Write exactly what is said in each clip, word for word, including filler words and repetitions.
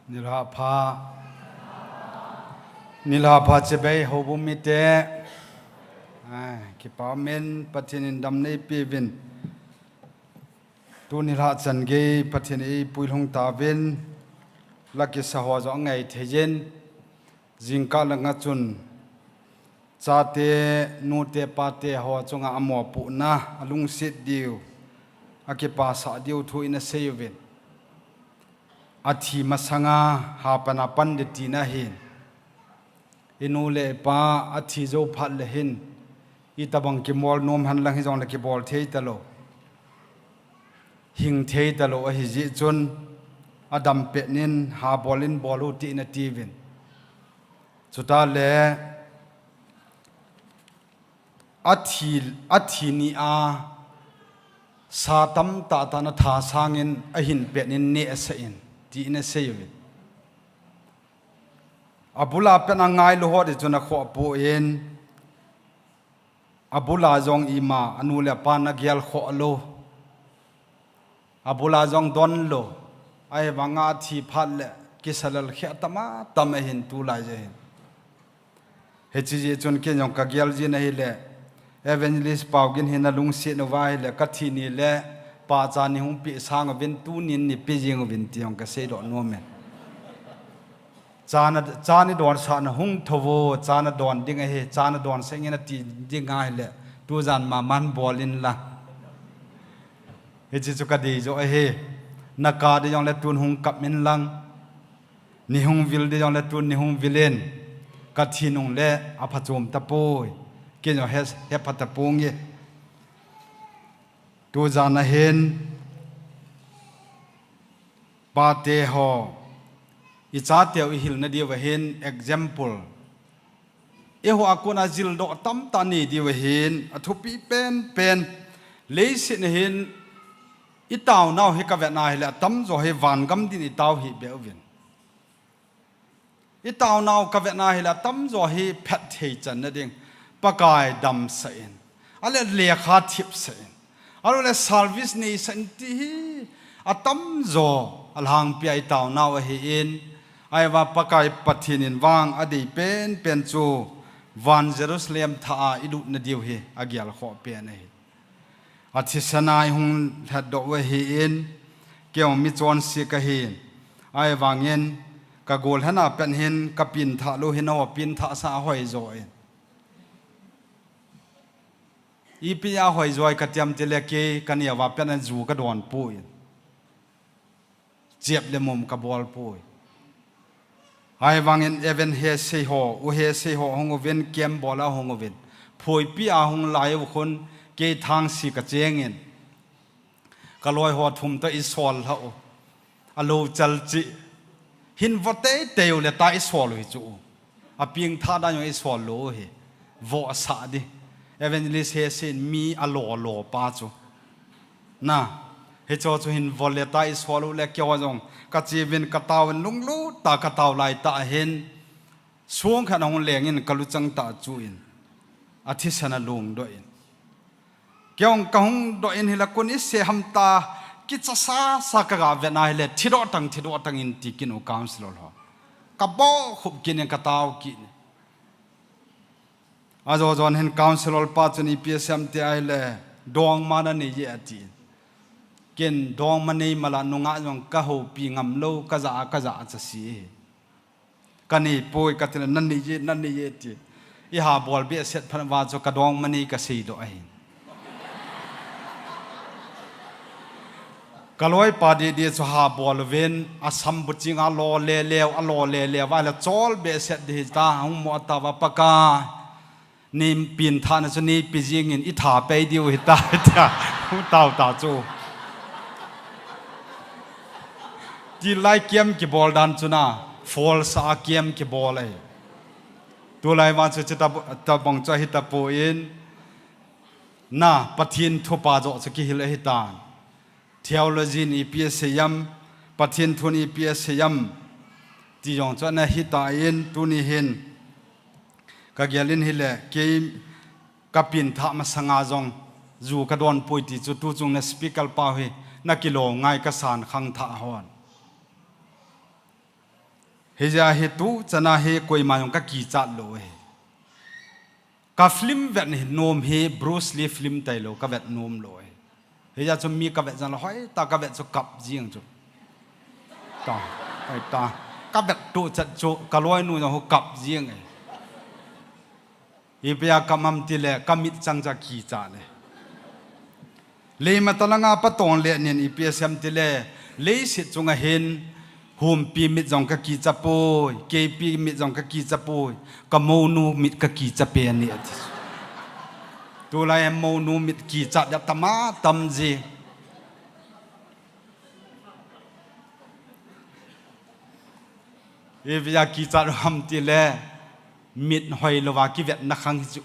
Nilhah pha. Nilhah pha chibai houbung mite. Ai, kipa umin, Pathen in dam neipeuvin. Tuni nilhah chan gei Pathen in eipui lhung tauvin. La kisa ho jong angai thei jin. Jingkah langa chun chate, nute, pate ho chunga amopohna, alungset diu, akipasah diu thu ina sei uvin. Athi masanga hapan a pan ding tina ahin. Inu le ipa athi jou phat le hin, itobang kimol nom hen lang hijongle kibol thei talou. Hing thei talou ahi jeh chun, adam pet in habol in bol u tin ati uvin. Chuteng le, athi, athi ni a, sa tamtah tah in atha sangin ahin pet in neh asah in, tin asei uvin. Abul a pet in angailu ho ding chun akhoh poi, abul a jong ima, anu le apan agel khoh lou. Abul a jong don lou. Ahivanga athi phat le kisa lel kheh atam atam ahin tulai jeh hin. Hiche jeh chun kei jong kagel jin ahile, Evangelist Paugin hin alungset uva ahile, kathi ni le pahcha nei hung peh sang uvin, tunin nei pe jing uvin ti jong kasei doh nom e. Cha na, cha nei donsah na hung thou vo, cha nadon ding ahi, cha nadonsah inge nati ding ahile, tujan mama in bol in lang. Hiche chu kadei joh ahi. Nakap ding jongle tun hung kap in lang. Nei hung vil ding jongle tun nei hung vil in. Kathi nung le aphachom tapoi. Kei jong he, hepha taponge. Tujan ahin, pate ho, ichateu ihilna diu ahin, example. Eiho a kona jildoh tamtah nei diu ahin, athupi penpen. Leiset a hin, itaonau hi kavetna hile atamjo hi vangam din itao hih beh uvin. Itaonau kavetna hile atamjo hi phatthei channa ding, Pakai damsah in, ahile lekha thipsah in, ahiloule service neisah in ti hi atamjo alhangpia itaonau ahin, ahivang Pakai Pathen in vang adei penpen chu van Jerusalem thah a ilutna diu hi agelkhoh pen ahi. Athisan a ihung lhatdoh u ahin, kei jong mi chonse kahin, ahivangin kagolhen a pet hin kapengthah lou hin, aho pengthahsa ahoijo in. Ipi a hoijo kati em tile kei kaneo a pet in ju kadon poi. Chep le mom kabol poi. Ahivangin Evan hesei ho, u hesei ho hung uvin, camp bol a hung uvin. Phoipi a hung lai u khun, kei thangsi kachengin, kaloi ho thum toh isol lhah u. Alou chal cheh. Hin vo teitei u le ta isol u hi chu. Apengthah dan jong isol lou u hi. Vo asah ding. Evangelist hesei in mi alolo pa chu. Na, hicheho chu hin vo le ta isol u le keiho jong kache uvin katao in lunglut tah a katao laitah hin, song khat ahung lengin kaluchang tah chu in, athisan alungdoh in. Kei jong kahung doh in hila koi in ise ham ta, kicha sasa kaga vetna hile, thidoh tang, thidoh tang in ti kit u councilor ho. Kabohkhup kit in katao kit in. Ajo jon hin councilor pa chun ipi asei em ti ahile, dongma nanei e ati. Ken dongma nei mala nungah jong kahoupi ngam lou, kajah a, kajah a chase. Kanei poi katile, nanei e, nanei e ti. Ihabol behseh phat uva chu kadongma nei kaseidoh ahi. Kaloipa didi chu habol uvin, asam buching a lo le leu, alo le leu, ahile chol behseh ding hita, hung mo tauva Pakai. Nei pengthahna chu neipe jingin itha pei diu hita, tia. Hung tao ta chu. Tilai camp kibol dan chu na, false a camp kibol ahi. Tulai vang chu chuti tobang chu ahitapon, na, Pathen thupha joh chu kihil ahitan. Theology in ipi asei em, Pathen thun ipi asei em, ti jong chu ana hitan tuni hin. Kagel in hile, kei kapengthah masanga jong, ju kadon poi ti chu tuchung na speaker pa hi, nakilo ngai kasan khangthah hon. Hijeh a hi tuchan a hi koima jong kakichat lou hi. Ka film vet hi nom hi Bruce Lee film tailou kavet nom lou hi. Hijeh a chu mi kavet jong lou, hoitah kavet chu kap jing chu. Ta, hoitah. Kavet tuchat chu kaloinu jong hu kap jing hi. Ipi a kap ham tile, kamit chang chu akichat e. Leima talanga patong le nin ipi asei ham tile, leiset chunga hin, humpi mit jong kakichat poi, keipi mit jong kakichat poi, kamounu mit kakichat pen ahi ati. Tulai mounu mit kichat dia tama tam ji. Ipi a kichat ham tile, mit hoilouva kivetna khang hi chu.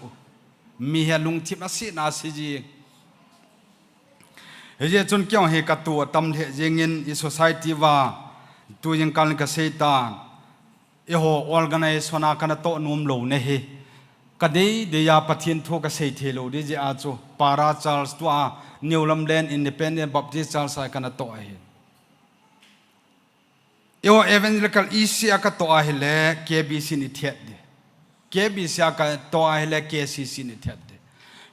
Mi hi lungthim a sina si ji. Hijeh chun kei jong hi katoh atam lheh jengin i society uva, tujingkah in kasei tan. Eiho organization a kana toh nom louna hi. Kadei dei a Pathen thu kasei thei lou ding jeh a chu. Para Church tua New Lamlen Independent Baptist Church a kana toh ahi. Eiho Evangelical E C a katoh ahile K B C in ithet ding. K B C a katoh ahile K C C in ithet ding.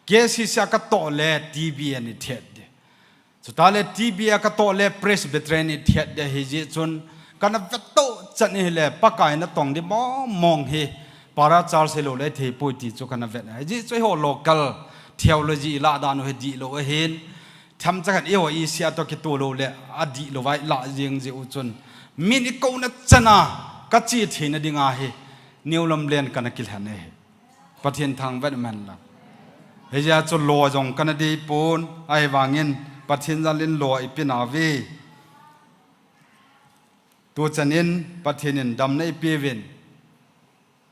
K C C a katoh le T B A in ithet ding. Chutah le T B A a katoh le Presbyterian in ithet ding hijeh chun kana vet tuchan hile Pakai natong ding mong mong hi Para Church hilou le thei poi ti chu kana vet. Hijeh chu eiho local theology ilah dan u hi dihlou ahin. Themcha khat eiho E C a toh kitoh lou le, adihlou vai lah jeng jeh u chun. Min ikouna chan a, kache theina dinga hi, New Lamlen kana kilhen ahi. Pathen thangvah in umhen lang. Hijeh a chu lo jong kana dei pon, ahivangin Pathen jal in lo ipe nauve. Tuchan in Pathen in damna ipeuvin.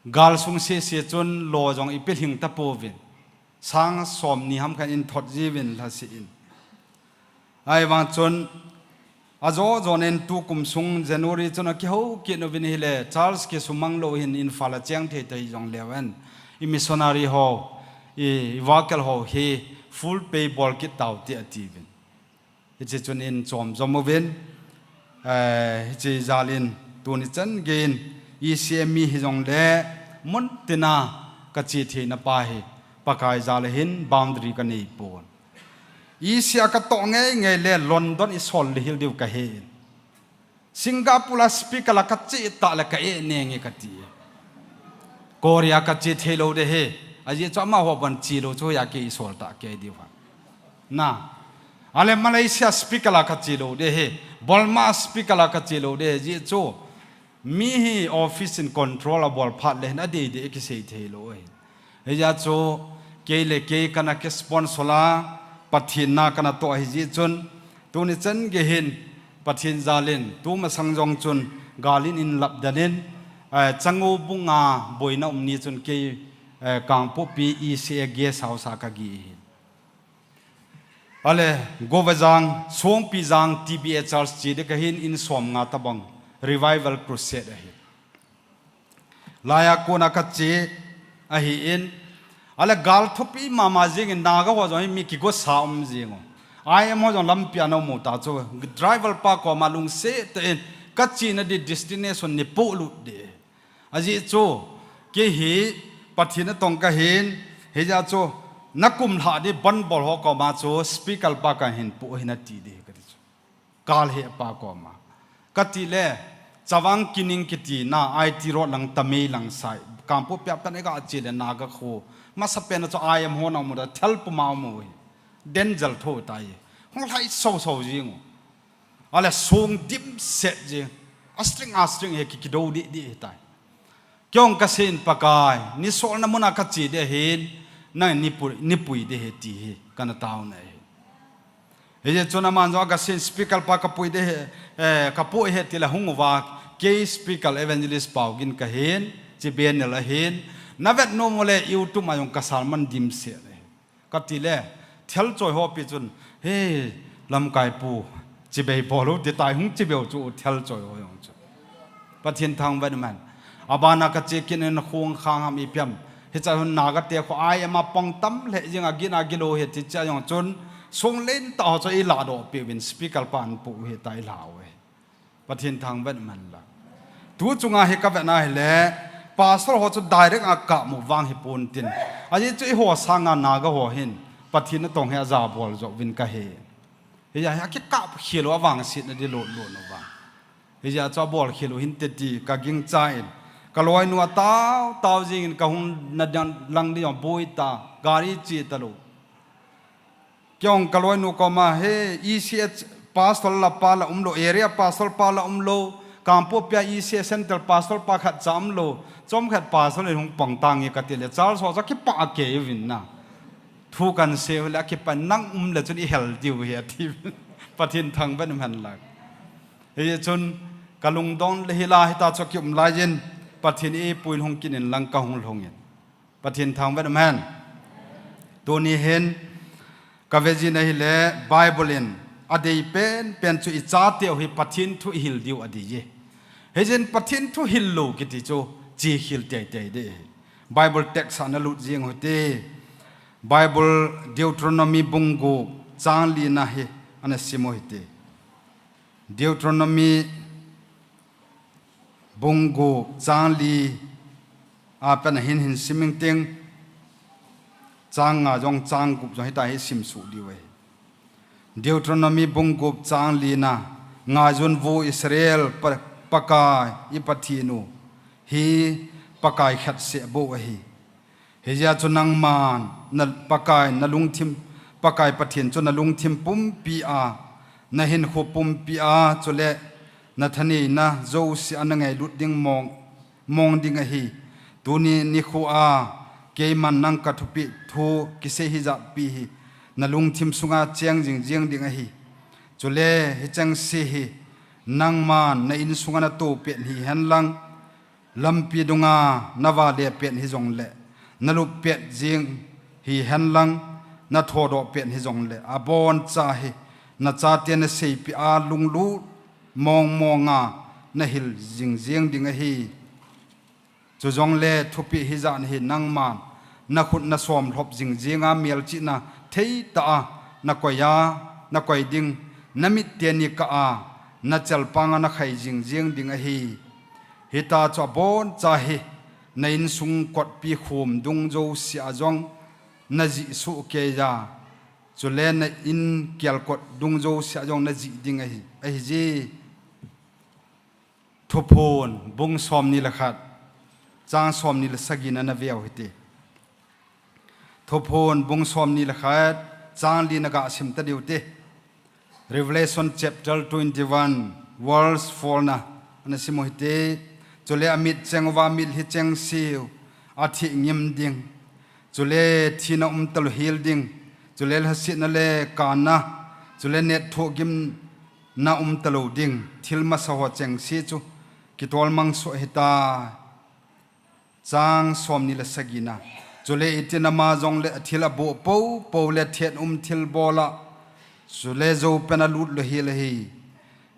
Gal sung sese chun lo jong ipe lhing tapouvin. Sang somni ham khat in thot jiuvin lhase in. Ahivang chun, ajo jon in tukum sung January chun akihou kit uvin ahile, Charles kisumang lou hin Imphal a cheng thei ta hijongleu hen. I missionary ho, i, i vakel ho hi full pay bol kit taute atiuvin. Hiche chun in chom jom uvin, eh, hiche jal in tuni chan gei in E C a mi hijongle mun tina kache theina pa hi Pakai jal a hin boundary kanei pon. E C a katoh ngei ngei le London isol le hil diu kahe in. Singapore a speaker la kache tah le ka eh nenge kati. Korea kache thei lou ding ahi. Ajeh chu amaho bon che lou chu hoiya kei isol tah kei diu ham. Na. Ale Malaysia speaker la kache lou ding ahi. Burma speaker la kache lou ding ahi. Ajeh chu mi hi office in control abol phat le hin adei dei kisei thei lou ahi. Hijeh chun, kei le kei kana kisponsor a, Pathen na kana toh ahi jeh chun, tuni chan gei hin, Pathen jal in, tumasang jong chun, gal in in lap den in, eh, Changu bung a boina um ni chun kei, eh, Kangpokpi E C a guest house a kageh ahi. Ale, Govajang, Songpijang T B A Church che ding kahin in som nga tabang, Revival Crusade ahi. Laiya kona kache ahin, ale gal thupi mama jeng in Naga ho jong hi mi kigosa um jeng u. I M ho jong lampi a na um u ta chu, driver pa koma lungset tah in, kachena ding destination neipolut ding. Ajeh chu, kei hi Pathen natong kahin, hijeh chun, nakum lhah ding bon bol ho koma chu, speaker pa kahin pu hin ati ding kati chu. Kal he pa koma. Kati le, Chavang Kining kiti na I T road lang Tamei lang sai. Kangpokpi a pat in kache le Naga kho. Masapen a chu I M ho na um u da thel puma um u hi. Danger tho tai. Hung lhai so so jing u. Ale song dimset jing. A string a string he ki kido dih dih tai. Kei jong kasei in Pakai, neisolna mun a kache ding ahin, nang neipui, neipui ding ahi ti hi, kana taona ahi. Hijeh chun aman jong kasei in speaker pa kapui ding ahi, eh, kapui ahi tile hung uva, kei speaker evangelist Paogin kahin, chi Benel ahin, navet nom ule YouTube a jong ka sermon dimset ahi. Kati le, thil choi ho pi chun, he, lamkai pu, chibai bol u, ti tai hung chibai u chu, thil choi ho jong chu. Pathen thangvah in umhen. Abana kache kit in khong khang ham ipi ham. Hiche hun Naga te kho I M a pang tam le jing a gin a gilo he ti cha jong chun, song len tah ho chu ilah doh peh uvin speaker pan pu he tai lau e. Pathen thangvah in umhen lang. Tu chunga hi ka vetna hile, pastor ho chu direct a kap mu vang hi pon tin. Ajeh chu eiho sanga Naga ho hin, Pathen atong hi aja bol jo uvin ka he. Hijeh a hi akikap khel u avangsetna di lo lo no vang. Hijeh a chu abol khel u hinte ti ka gingcha in. Ka loinu atao, tao jing in ka hung na dang lang di jong boi ta, gari che ta lo. Kei jong ka loinu koma, he, E C H pastor la pa la um lo, area pastor pa la um lo, Kangpokpi a E C H central pastor pa khat cha um lo, chomkhat pastor in hung pang tange ka ti le, Charles ho chu akipah kei uvin na. Thu kan sei u le akipah, nang um le chun i hel diu hi ati. Pathen thangvah in um hen lang. Hichun ka lungdong le hi la hita chu kium lai in, Pathen eipui hung kit in lang ka hung lhung in. Pathen thangvah in um hen. Tuni hin ka ve jing ahile Bible in adei penpen chu i chateu hi Pathen thu i hil diu adei e. Hijeh in Pathen thu hil lou kiti chu chekhel teitei ding ahi. Bible text a na lut jing u hite. Bible Deuteronomy bung gup chang lina hi ana sim u hite. Deuteronomy bung gup chang li a pat a hin hin sim ing ting, chang nga jong chang gup jong hita hi sim suh diu ahi. Deuteronomy bung gup chang lina, ngaijun vo Israel Pa-, Pakai i Pathen u hi Pakai khat seh bou ahi. Hijeh a chu nangman, na Pakai, na lungthim, Pakai Pathen chu na lungthim pumpi a, na hinkho pumpi a, chule na thaneina jouse a na ngailut ding mong, mong ding ahi. Tuni nikho a, keiman nang ka thupeh thu kisei hijat pi hi, na lungthim sunga cheng jing jing ding ahi. Chule hicheng se hi, nangman na insunga na to pet hihen lang, lampi dunga na vale pet hijongle, na lup pet jing hihen lang, na thodoh pet hijongle, abon cha hi, na chate na seipeh a lunglut mong monga na hil jing jing ding ahi. Chujongle thupeh hijat hi nangman, na khut na som lhop jing jinga melchihna theitah a, na koi a, na koi ding, na mit teni kah a, na chelpang a na khai jing jing ding ahi. Hita chu abon cha hi, na insung kotpi khum dung jouse a jong, na jih suh kei a, chule na in kelkot dung jouse a jong na jih ding ahi, ahi ji. Thuphon, bung somni le khat, chang somni le sagi na na ve u hite. Thuphon, bung somni le khat, chang li na ga sim ta diu te. Revelation chapter twenty-one, verse four na, ana sim u hite. Chule amit cheng uva mitlhi cheng seu, athi ngim ding. Chule thina um talou hel ding. Chule lhasetna le kanna. Chule neh thohgimna um talou ding. Thil masa ho chengse chu kitol mang suh ahitai. Chang somni le sagina. Chule itin ama jongle athil aboh popo le thet um thilbol a. Chule jou pen a lut lou hel ahi.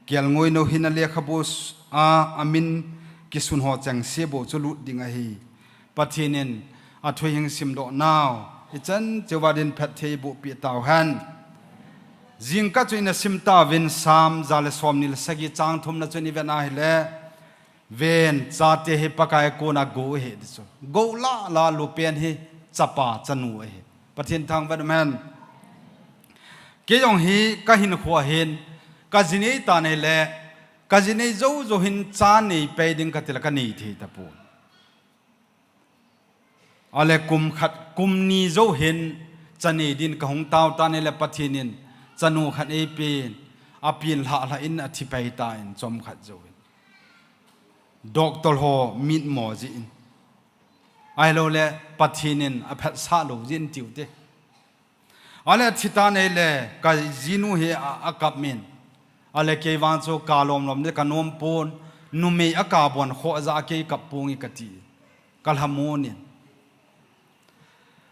Kelngoi nou hin alekhabu s-, a, amin kisun ho chengse bou chu lut ding ahi. Pathen in athu hing simdoh nau, ichan cheuva din phatthei boh peh tauhen. Jingkah chu ina sim tauvin Psalm ja le somni le sagi chang thumna chu i vet a ahile, ven, chate hi Pakai a kona gou ahi ti chu. Gou lala lupen hi chapa chanu ahi. Pathen thangvah in um hen. Kei jong hi ka hinkho a hin, ka ji nei tan ahile, ka ji nei jou jou hin cha nei pai ding ka ti le ka nei thei tapon. Ale kum khat, kum ni jou hin cha nei din ka hung tao tan ahile Pathen in chanu khat eipen, apen lhah lhah in athi pai tan chomkhat jou hin. Doctor ho mitmo jeh in. Ahilou le Pathen in aphatsah lou jeh in tiu te. Ale athi tan ahile ka jinu hi a, akap min. Ale kei vang chu ka lom lom le ka nom pon, numei a ka bon kho ja kei kap ponge ka ti. Ka lhamon in.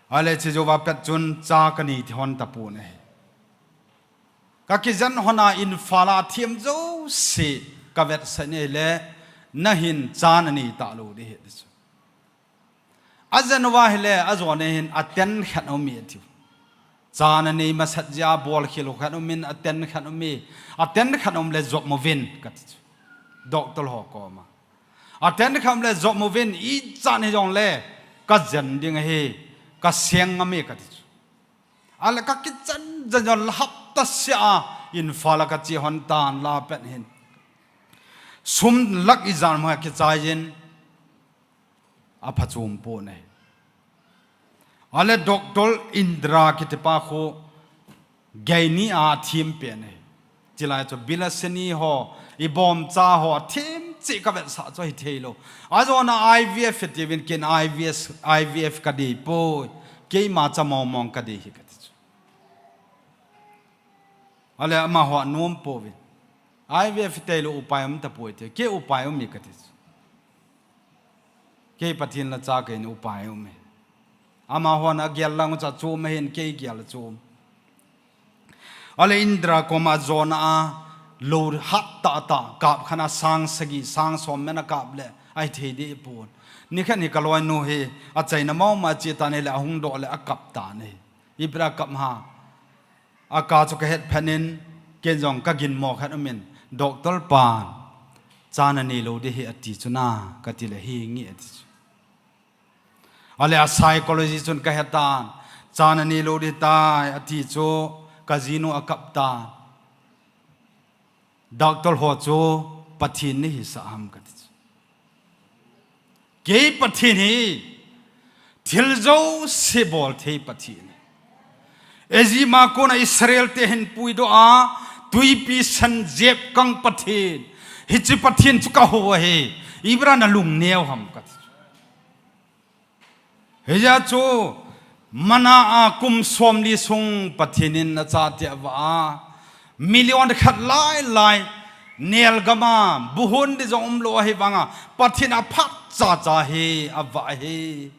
Ale chi jouva pet chun cha ka nei thei hon tapon ahi. Ka kijen hon a Imphal a thiem jouse ka vetsah in ahile, na hin cha na nei talou ding ahi ti chu. Ajen uva ahile, ajona hin aten khat um e atiu. Cha na nei masat jeh a bol khel u khat um in aten khat um e, aten khat um le jop uvin ka ti chu. Doctor ho koma. Aten kham le jop uvin, ichan hijongle kajen ding ahi, kaseng ngam e kati chu. Ale kakichan jen jong le hapta sia a Imphal a kache hon tan la pet hin. Sum lakh ijat mo kichai jin aphachom pon ahi. Ale Doctor Indra kitipa khu gynae a thim pen ahi. Chulai chu Bilasini ho, ibomcha ho, thim cheh kavetsah chu hitheilou. Ajona I V F tiuvin ken I V S, I V F kadei poi. Keima cha mong mong kadei hi kati chu. Ale amaho anom pouvin. I V F teilou upai um tapoi ti. Kei upai um e kati chu. Kei Pathen la cha kahin upai um e. Amahon agel lang cha chom ahin kei gel chom. Ale Indra koma jona a lou hat tah tah kap khat a sang sagi, sang som men akap le ahithei deh pon. Nikhat hi kaloinu hi achaina mama che tan ahile ahung doh le akap tan ahi. Ipi a kap ham. Akap chu kahet phat in, ken jong kaginmo khat um in, Doctor pan, cha nanei lou ding ahi ati chu na, kati le hi nge ati chu. Ale a psychology chun kahe tan, cha nanei lou ding tai, ati chu, kajinu akap tan. Doctor ho chu Pathen in eihisah ham kati chu. Kei Pathen hi thil jouse bol thei Pathen. Egypt a kona Israel te ahin puidoh a, tuipi sen jep kang Pathen. Hiche Pathen chu kaho ahi. Ipi a nalung neo ham kati chu. Hijeh chun, mana a kum somli sung Pathen in achate avah a, million khat lai lai, nelgam a, buhon ding jong umlou ahi vanga, Pathen aphat cha cha hi, avah ahi.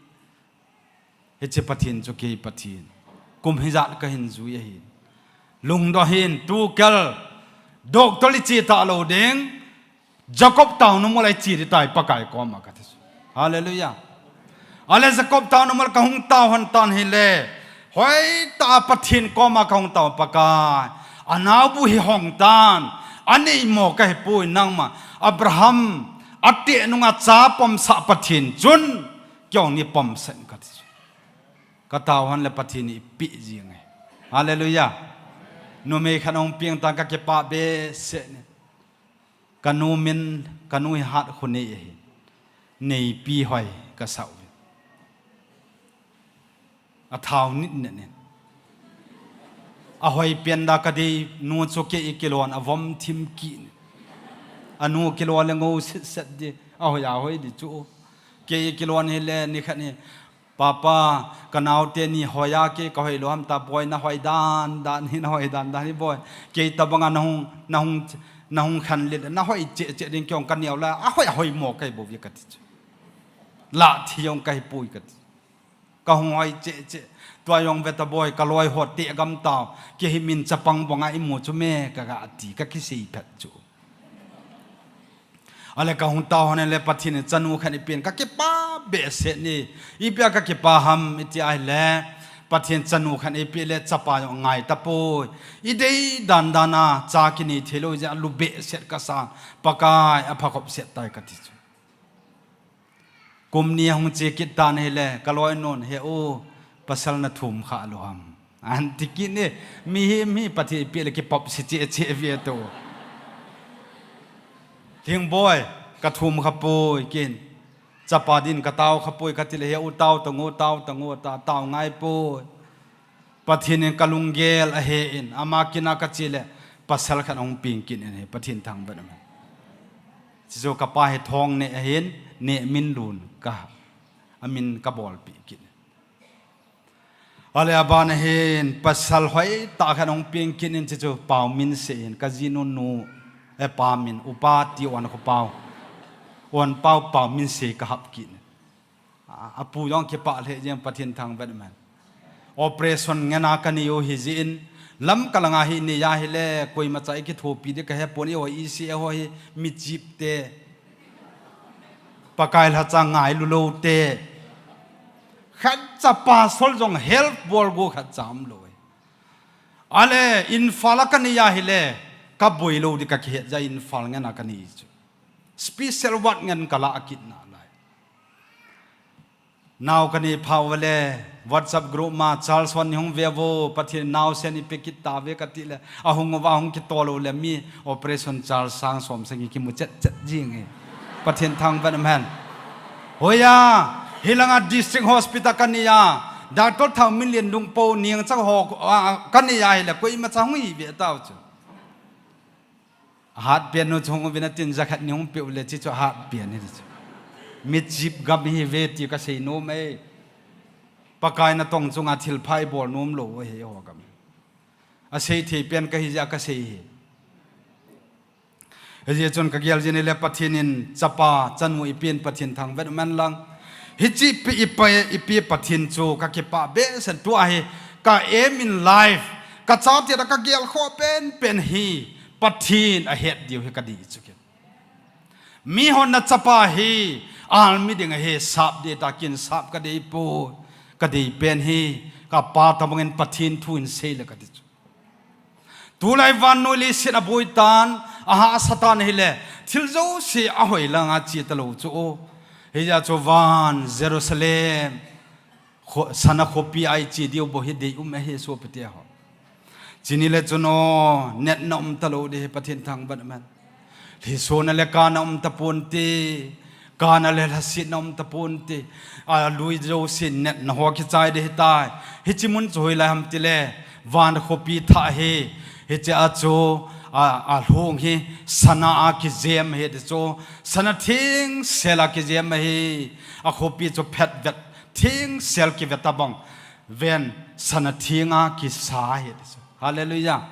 Hiche Pathen chu kei Pathen. Kum hijat kahin jui ahi. Lungdon hih in, tukel, doctor i che talou ding, Jacob taonu mol a iche ding tai Pakai koma kati chu. Hallelujah. Ale Jacob taonu mol kahung tao hon tan hile. Hoitah a Pathen koma kahung tao Pakai. Anaobu hi hong tan. Anei mo kahipoi nangma. Abraham, ateh nunga cha pomsah Pathen chun. Kei jong nei pomsah in kati chu. Katao hon le Pathen in eipeh jing e. Hallelujah. Numei khat ahung peng tan kakipah behseh in. Kanu min, kanu hi hat khu nei ahi. Neipi hoi kasah uve. Athao nit nit in. Ahoi pen da kadei nu chu kei kilon avom thim kit in. Anu kilon le ngou set set ding. Ahoi ahoi ding chu. Kei kilon hile nikhat hi Papa, kanaote ni hoi a kei kahoi lou ham ta, boi nahoi dan dan hi, nahoi dan dan hi boi. Kei tabanga nahung, nahung, nahung khanlet, nahoi cheh cheh ding kei jong kaneo la, ahoi, ahoi mo kahi bouve kati chu. Lah thi jong kahipoi kati. Kahung hoi cheh cheh. Tua jong ve ta boi, kaloi ho tegam tao. Kei hi min chapang banga imu chu me, kaga ti, kakisei phat chu. Ale kahung tao hon le Pathen in chanu khat eipeh in kakipah behseh in. Ipi a kakipah ham iti ahile, Pathen chanu khat eipeh le chapa jong ngai tapoi. Idei dan dan a cha kinei thei lou jeh a lu behseh kasa, Pakai aphakhop set tai kati chu. Kum ni ahung che kit tan ahile, kaloinun, he u, pasal nathum kha lou ham. Ahin ti kit in, mihem hi Pathen eipeh le kipop se cheh cheh ve to. Thing boi, kathum kha poi, ken. Chapa din katao kha poi, kati le, he u tao tango, tao tango, ta, tao ngai poi. Pathen in kalunggel ahen, ama kina kache le, pasal khat ahung peng kit in ahi, Pathen thangvah in. Chuchu kapa hi Thongneh ahin, Nehminlun ka, amin kabolpeh kit. Ale aban ahin, pasal hoitah khat ahung peng kit in chuchu Paominse ahin, kajinu nu, e pa min, upa ti Onkhoupao. Onpao Paominse kahap kit. A, apu jong kipah lheh jeng Pathen thangvah in. Operation ngen a kanei u hijeh in, Lamka langa hi nei a hile, koimacha ikithopi ding kahepon, eiho E C A ho hi, michip te. Pakai lhacha ngailu lou te. Khatcha pasal jong help bol go khatcha umlou e. Ale, Imphal a kanei a hile, kaboi lou ding kakihet jeh a Imphal ngen a kanei chu. Special ward ngen kala akit nalai. Nau kanei pha uva le, WhatsApp group ma, Charles hon nei hung ve uvo, Pathen in naosen eipeh kit tauve kati le, ahung uva ahung kitol u le mi operation Charles sang som sang hi kimu chet chet jing e. Pathen thangvah in um hen. Hoiya, hilanga district hospital kanei a, doctor Thangminlen lungpo neng chang ho, a, kanei a hile, koima cha hung hi ve tau chu. Hat pen nu chu hung uvin atin jakhat nei hung peh u le chi chu hat pen hi chu. Mi chip gam hi ve ti kasei nom e. Pakai natong chunga thilpha ibol nom lou u ahi eiho gam. Asei thei pen kahi jeh a kasei hi. Hijeh chun kagel jin hile Pathen in chapa, chanu eipeh in Pathen thangvah in um hen lang. Hiche ipi, ipi, eipeh Pathen chu kakipah behseh in tua hi ka aim in life. Kachate a kagel khoh pen pen hi Pathen ahet diu hi kadei chu kit. Mihon nachapa hi army ding ahi, sap ding ta kin sap kadei poi, kadei pen hi kapa tobang in Pathen thu in sei le kati chu. Tulai vannoi leiset aboi tan, ahahsa tan ahile, thil jouse ahoi langa che talou chu. Hijeh chun van Jerusalem, kho-, sana khopi a iche diu bou hi deium ahi sopite ho. Chuni le chun o, natna um talou ding hi Pathen thangvah in um hen. Lhisona le kana um taponte, kana le lhasetna um taponte. Alui jouse natna ho kichai ding ahitai. Hiche mun chu hoilai ham tile, van khopi thah ahi. Hiche a chu, a, alhung hi sana a kijem ahi ti chu. Sana thengsel a kijem ahi. Akhopi chu phet vet, thengsel kivet tobang. Ven, sana theng a kisa ahi ti chu. Hallelujah.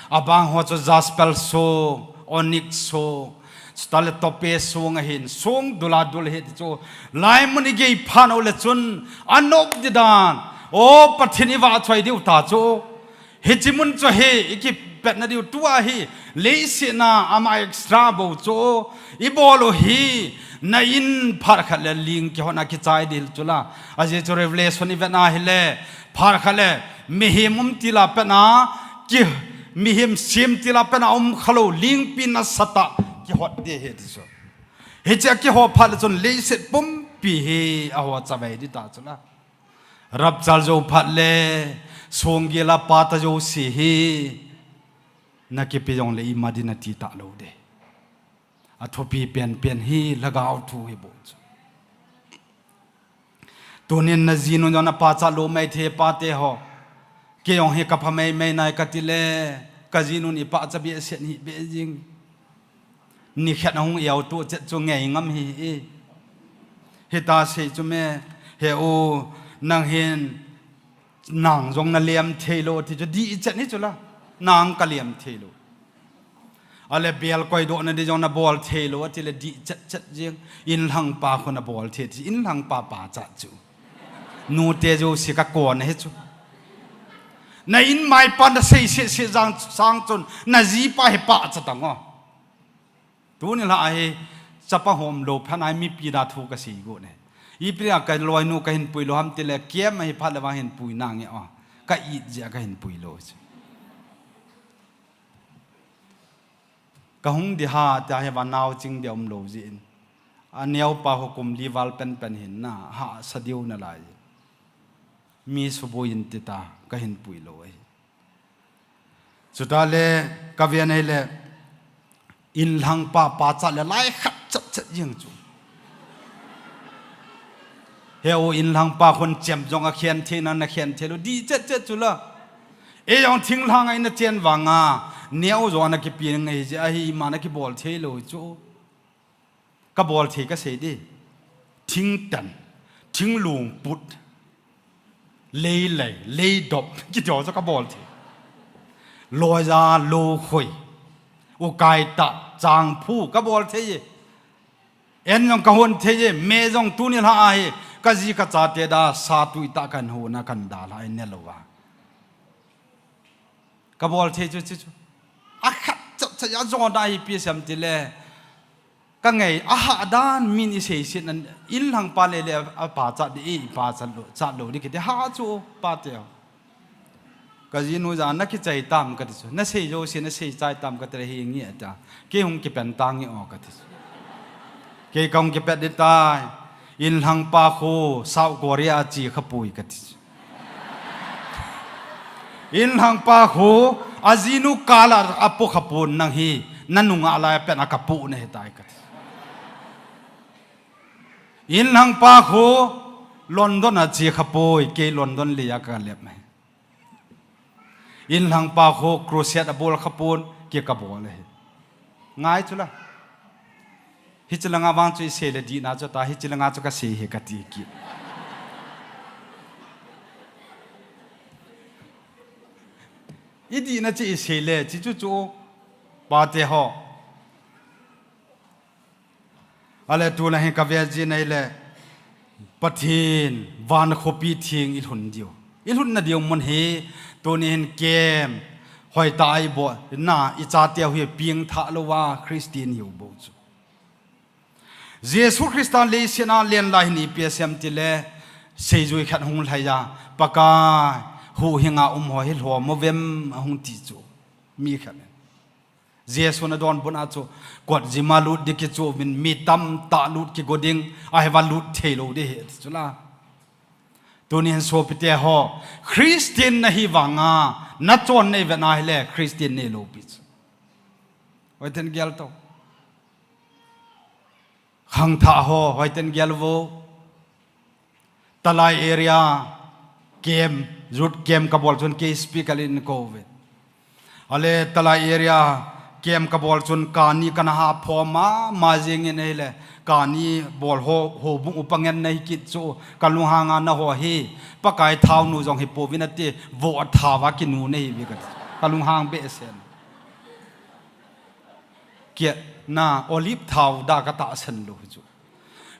Abang ho chu jasper song, onyx song, chutah le topaz song ahin, song dul a dul ahi ti chu. Laimun igei phat u le chun, anop ding dan. O, Pathen ivahchoi diu ta chu. Hiche mun chu hi, ikipatna diu tua hi, leiset a ama extra bou chu, ibol u hi, na in phat khat le ling kihot a kichai ding chu la. Ajeh chu Revelation ivet a hile, phat khat le, mihem um til a pat a, ki, mihem sem til a pat a um khalou, lingpi nasatah, kihot ding ahi ti chu. Hiche a kihot phat le chun leiset pumpi hi, aho chavei ding ta chu la. Rapture jou phat le, songgel a pata jouse hi, nakipe jongle ima ding nati talou ding. Athupi pen pen hi lhagao thu hi bou chu. Tunin najinu jong napachat lou maithei pate ho. Kei jong hi kapha mai mai nai kati le, kajinun ipachat behseh in hi be jing. Nikhat ahung iao tu chet chu ngei ngam hi e. Hita sei chu me, he u, nang hin, nang jong nalem thei lou ti chu dih chet hi chu la. Nang kalem thei lou. Ale bel koidoh na ding jong nabol thei lou, ati le dih chet chet jing. Inlhangpa khu nabol thei ti, inlhangpa pachat chu. Nute jouse kakon ahi chu. Na in maipa nasei seh seh jang sang chun, najipa hi pachat tang o. Tuni lha ahi, chapa hom lou phat a mipi da thu kasei got ne. Ipi a kaloinu kahin pui lou ham tile, kem ahi phat le vang hin pui nange o. Ka it jeh a kahin pui lou chu. Kahung ding ham tia hi va nao ching ding um lou jeh in. Aneopa ho kum li val pen pen hin na, hahsa diu nalai. Mi suboi in tita, kahin pui lou ahi. Chutah le, kaven ahile, inlhangpa pachat le lai khat chet chet jeng chu. He u inlhangpa khun chem jong akhen thei na, nakhen thei lou, dih chet chet chu la. Ei jong thinglhang a ina chen vang a, neo jo ana kipi ngai jeh ahi, ima nakibol thei lou chu. Kabol thei kasei ding. Thingtan, thinglung put, leilei, leidop, kiti ho chu kabol thei. Loija, lokhoi, ukai tah, changphu, kabol thei e. En jong kahon thei e, me jong tuni lha ahi, kaji kachate da, sa tui tah kahin hon a kahin dalha e, ne lou a. Kabol thei chu, chu, chu. Akhat chot chot a jona hi ipi asei em tile. Kangai, ahah dan min isei seh nan, inlhangpa le le apachat ding, ipachat lou, chat lou ding kiti ha chu, pate ho. Kajinu jong nakichai tam kati chu. Nasei jouse, nasei chai tam kati le hi nge ta. Kei hung kipan tange o kati chu. Kei kahung kipet ding tai. Inlhangpa khu South Korea a che khapoi kati. Inlhangpa khu ajinu kala apo khapon, nang hi nanunga lai a pen a kapo nahitai kati. Inlhangpa khu London a che khapoi, kei London lei a kalep mai. Inlhangpa khu crusade abol khapon, kei kabol ahi. Ngai chula. Hiche langa vang chu isei le dihna chu ta, hiche langa chu kasei hi kati kit. Idihna chu isei le, chi chu chu, pate ho. Ale tuna hi kavel jin ahile, Pathen van khopi theng ilhun diu. Ilhunna diu mun hi, tuni hin camp hoitah a ibol na, ichateu hi pengthah louva Christian hiu bou chu. Jesu Christa leiset a alen lai hin ipi asei em tile, seijui khat hung lhai a, Pakai, huhhinga um ho hi lhom uvem ahung ti chu. Mi khat in. Jesun adonbutna chu, kot jima lut ding kichu uvin, mi tamtah lut kigo ding, ahivang lut theilou ding ahi, ti chu la. Tuni hin sopite ho, Christian nahi vanga, nachon neivet na hile, Christian neilou pi chu. Hoiten gel to. Khangthah ho, hoiten gel vo. Talai area camp, youth camp kabol chun kei speaker in kou ve. Ale Talai area camp kabol chun kani kana haphom mama jingin ahile, kani bol ho, houbung upa ngen nahi kit chu, kalunghang a naho hi Pakai thaonu jong hipouvin ati, voh a thao a kinu nahiuve kati. Kalunghang behseh in. Kei na olive thao da katahsan lou hi chu.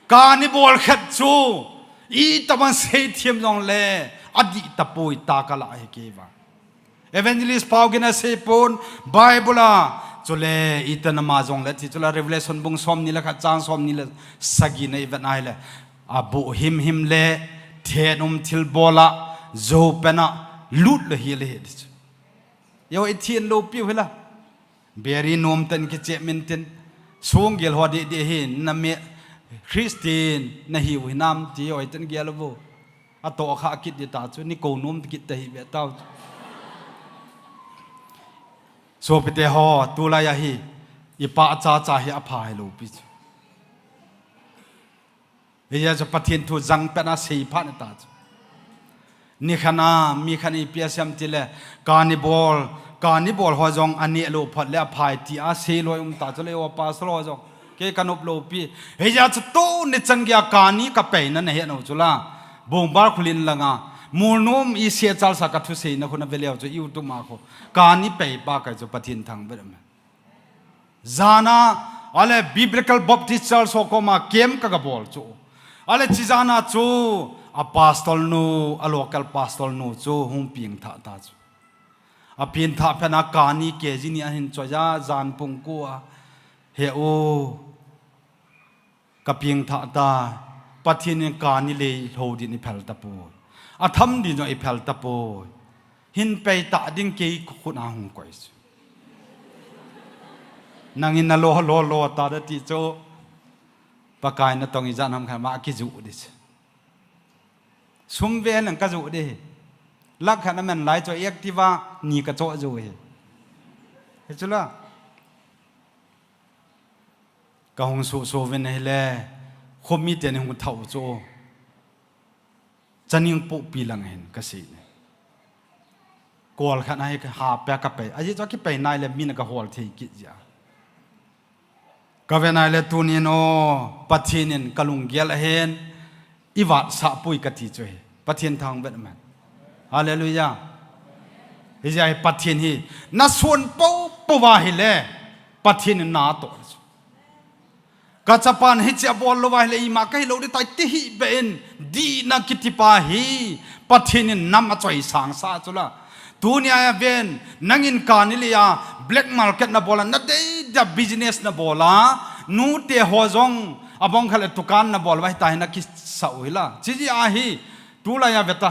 Kani bol khat chu, itobang seithem jongle, adih tapoi, tah kala hi kei vang. Evangelist Paugin asei pon, Bible a, chule, itobang ama jongle, ti chule, Revelation bung somni le khat chang somni le sagi na ivet na hile, aboh himhim le, thenum thilbol a, jou pen a, lut le hi le hi, ti chu. Eiho ithen lou piu hila. Beri nom ten kichep min tin. Sunggel ho didi hi name Christian nahiu hinam ti hoiten gel vo. Atoh kha kit ding ta chu, ni kou nom kit ta hi ve tao chu. Sopite ho, tulai a hi, ipachat cha hi apha hilou pi chu. Hijeh a chu Pathen thu jangpet a seiphat ta chu. Nikhat a, mi khat in ipi asei em tile, kani bol, kani bol ho jong aneh lou phat le aphai ti asei loi um ta chu le, o pastor ho jong. Kei kanop lou pi. Hijeh a chu tuni chan geiya kani kapeina nahet nau chu la. Bongbar khulin langa. Mulnom i seichal sa kathuseina khu nave leu chu YouTube a khu. Kani pei pa kai chu Pathen thangvah in. Jan a, ale Biblical Baptist Church ho koma camp ka, kabol chu. Ale chi jan a chu, a pastor nu, a local pastor nu chu hung pengthah ta chu. Apengthah phat a kani K G ni ahin choi a, jan pung ko a, he u, kapengthah ta, Pathen in kani lei lhou din iphel tapoi. Atham din jong iphel tapoi. Hin pei ta ding kei khut a hung koi chu. Nangin nalo, lo, lo ta da ti chu. Pakai natong ijat ham khat ma kijoh ding chu. Sum ve lang kajoh ding. Lakh khat aman lai chu Activa ni kachoh joh hi. Hichu la. Kahung suhsuh uvin ahile, khomi ten hung thau chu. Chaning pohpi lang hin kasei ne. Kol khat a hi kaha peh a kapei. Ajeh chu akipei nai le min akahol thei kit jeh a. Kave nai le tunin o, Pathen in kalunggel ahin, ivatsah poi kati chu hi. Pathen thangvah in. Hallelujah. Hijeh a hi Pathen hi, nason popo va hile, Pathen in natoh chu. Kachapan hiche abol lou va hile ima kahilou ding tai ti hih beh in, dihna kiti pa hi Pathen in nam achoi sangsa chu la. Tunia ven, nangin kani lei a, black market nabol a, nadei dia business nabol a, nute ho jong, abang khat le dukan nabol va hita hi nakisah u hi la. Chijeh a hi, tulai a veta.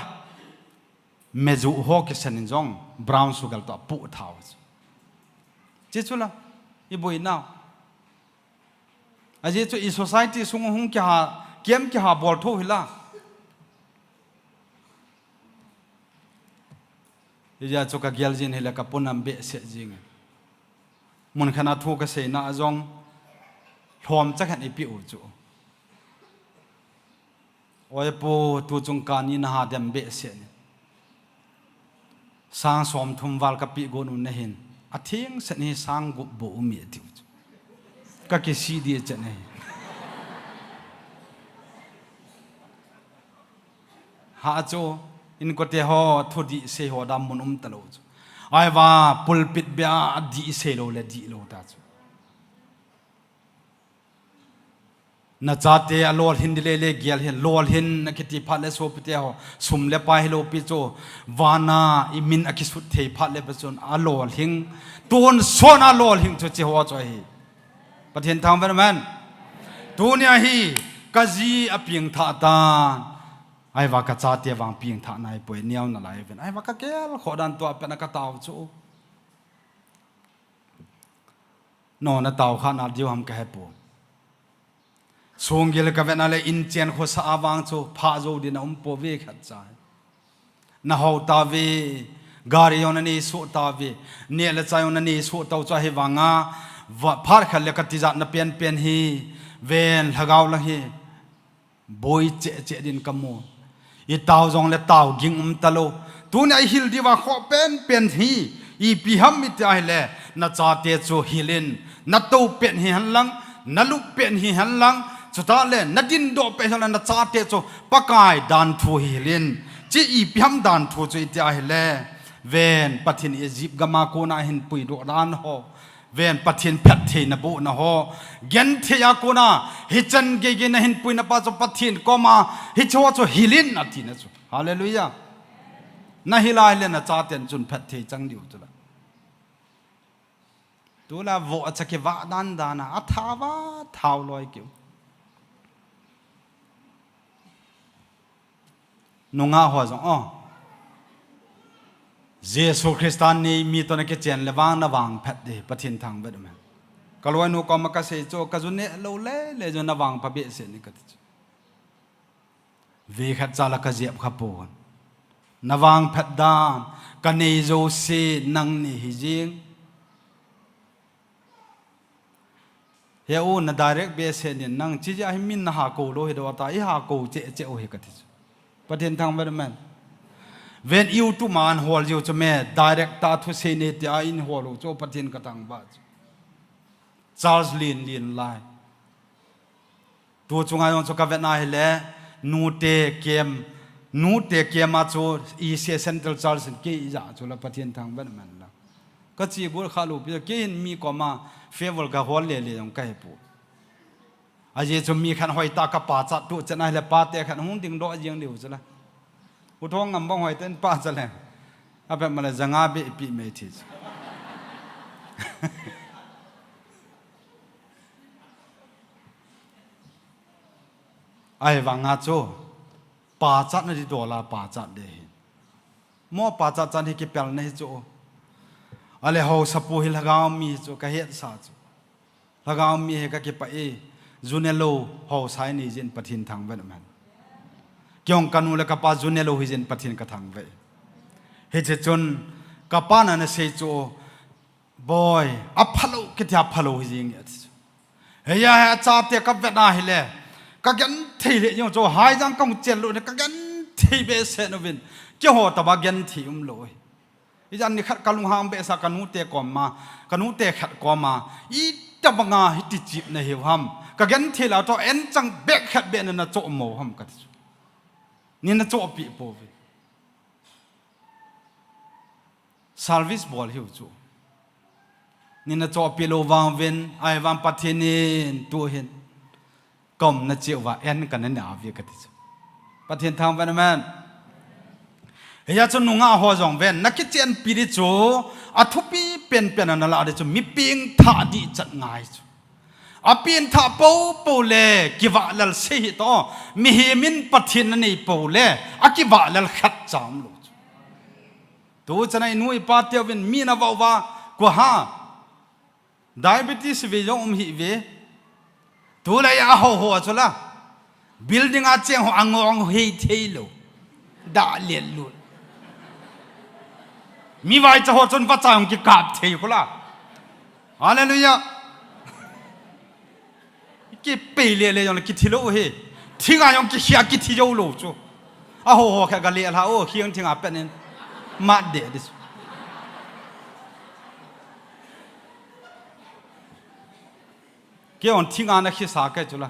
Meju ho kisan in jong, brown sugar toh apoh thau. Chi chu la, iboinau. Ajeh chu i society sung hung kiha, kiam kiha bol tho hi la. Hijeh chu ka gel jin hi le ka punam behseh jing e. Mun khat a thu ka seina a jong lhom cha khat i pi u chu. Oi pu, tu chung ka ni na ha dem behseh ni. Sang som thum val ka pi gon u na hin. A thing set ni sang gup bo u mi tiu chu. Ka ki si di chet ni. Ha chu, inkote ho, thu di sei ho dam mun um ta lo chu. Ai va, pulpit bia di sei lo le di lo ta chu. Na chate a lolhin di le le gel hin, lolhin na kiti phat le sopite ho, sum le pai hi lo pi chu, vana i min a kisut thei phat le pa chun a lolhing, tun son a lolhing chu chi ho chu ahi. Pathen thangvah hen amen. Tuni a hi ka ji a pieng tha tan. Ai va ka chate vang pieng tha nai poi neo na lai ven. Ai va ka gel kho dan tua pen a ka tao chu. No na tao kha na diu ham ka he po. Sunggil ka ven a le in chen kho sa a vang chu pha zo din a um po ve khat cha. Na hau ta ve, gari yong na ni su ta ve, ne le cha yong na ni su tau cha hi vanga, va, phar khat le ka tijat na pen pen hi, ven lhagao lang hi, boi che che din ka mu. I tao jong le tao ging um ta lo. Tuni a i hil diva kho pen pen hi, ipi ham i ti a hi le, na chate chu hilin, na to pen hi han lang, na lup pen hi han lang, chuta le, na din do pen hi han lang, na chate chu Pakai dan thu hi hilin, chi ipi ham dan thu chu i ti a hi le, ven Pathen Egypt gama kona hin pui do dan ho. Ven Pathen phatthei na bu na ho. Genthei a kona, hi chan gei gei na hin pui na pa chu Pathen koma, hi cho chu hilin a ti na chu. Hallelujah. Na hi lai le na chaten chun phatthei chang diu chu la. Tu la vo a cha ki va dan dan a, a tha va thau loi kiu. Nunga ho jong, oh. Jesu Christa ni mi to na kichen le vang na vang phat de, Pathen thangvah hen amen. Ka loi nu koma ka sei chu, ka ju ne lo le, le ju na vang pha behseh ni ka ti chu. Ve khat cha la ka jep kha po. Na vang phat dan, ka nei jo si nang ni hi jing. He u na direct behseh nin nang chi jia hi min na ha ko lo hi do ta, i ha ko che che u hi ka ti chu. Pathen thangvah hen amen. Ven YouTube man hol jiu chu me direct ta thu sei ne ti a in hol u chu Pathen ka thangvah chu. Charles Lin Lin lai. Tu chunga jong chu ka vet na hi le, nute kem, nute kem a chu i se Central Church in kei ja chu la Pathen thangvah hen amen la. Ka chi gu kha lu pi kei hin mi koma favor ka hol le le jong ka he pu. A je chu mi khan hoi ta ka pa cha tu chen a hi le pa te khan hung ding do jing liu chu la. U thong ngam bang hoi ten pa cha le. A pe ma le janga be pi me thi chu. Ai vanga chu, pachat na di dola pachat de hi. Mo pachat chan hi kipel na hi chu. Ale ho sapu hi lhagao mi hi chu, ka het sa chu. Lhagao mi hi ka kipa e, june lo ho sai ni jin Pathen thangvah hen amen. Kiong kanu le kapa june lo hi jin Pathen ka thangvah e. Hi che chun, kapa na na sei chu, Boi, a phalo, kiti a phalo hi jing e, ati chu. Heya he a chate ka vet na hi le, ka gen thei le jong chu, hai jang ka mu chel lo ne, ka gen thei behseh nu vin, kei ho ta ba gen thei um lo hi. I jan ni khat ka lunghang behseh ka nute koma, ka nute khat koma, i ta banga hi ti chip na hi ham. Ka gen thei la to en chang bek khat be na na cho mo ham ka ti chu. Ni na cho pi po ve. Service bol hiu chu. Ni na chopi lo vang vin, ai vang Pathen in tu hin. Kom na chiu va en ka na na vi ka ti chu. Pathen thangvah hen amen. Heya chu nunga ho jong ven, na kichen pi di chu, a thupi pen pen a na la di chu, mi ping tha di chat ngai chu. A pin tha po po le, kivah lel se hi to, mihem in Pathen na nei po le, a kivah lel khat cham lo chu. Tu chana i nu i pa teu vin mi na vau va, kua ha. Diabetes ve jong um hi ve. Tulai a ho ho chu la. Building a cheng ho angong hei thei lo. Da lian lut. Mi vaicha ho chun vacha hung kikap thei khu la. Hallelujah. Kipei le le jong le kithi lo hi. Thinga jong kikhia kithi jo lo chu. A ho ho kha ga le la o khiang thinga pen in. Mat de dis. Kei hon thinga na khisa kei chu la.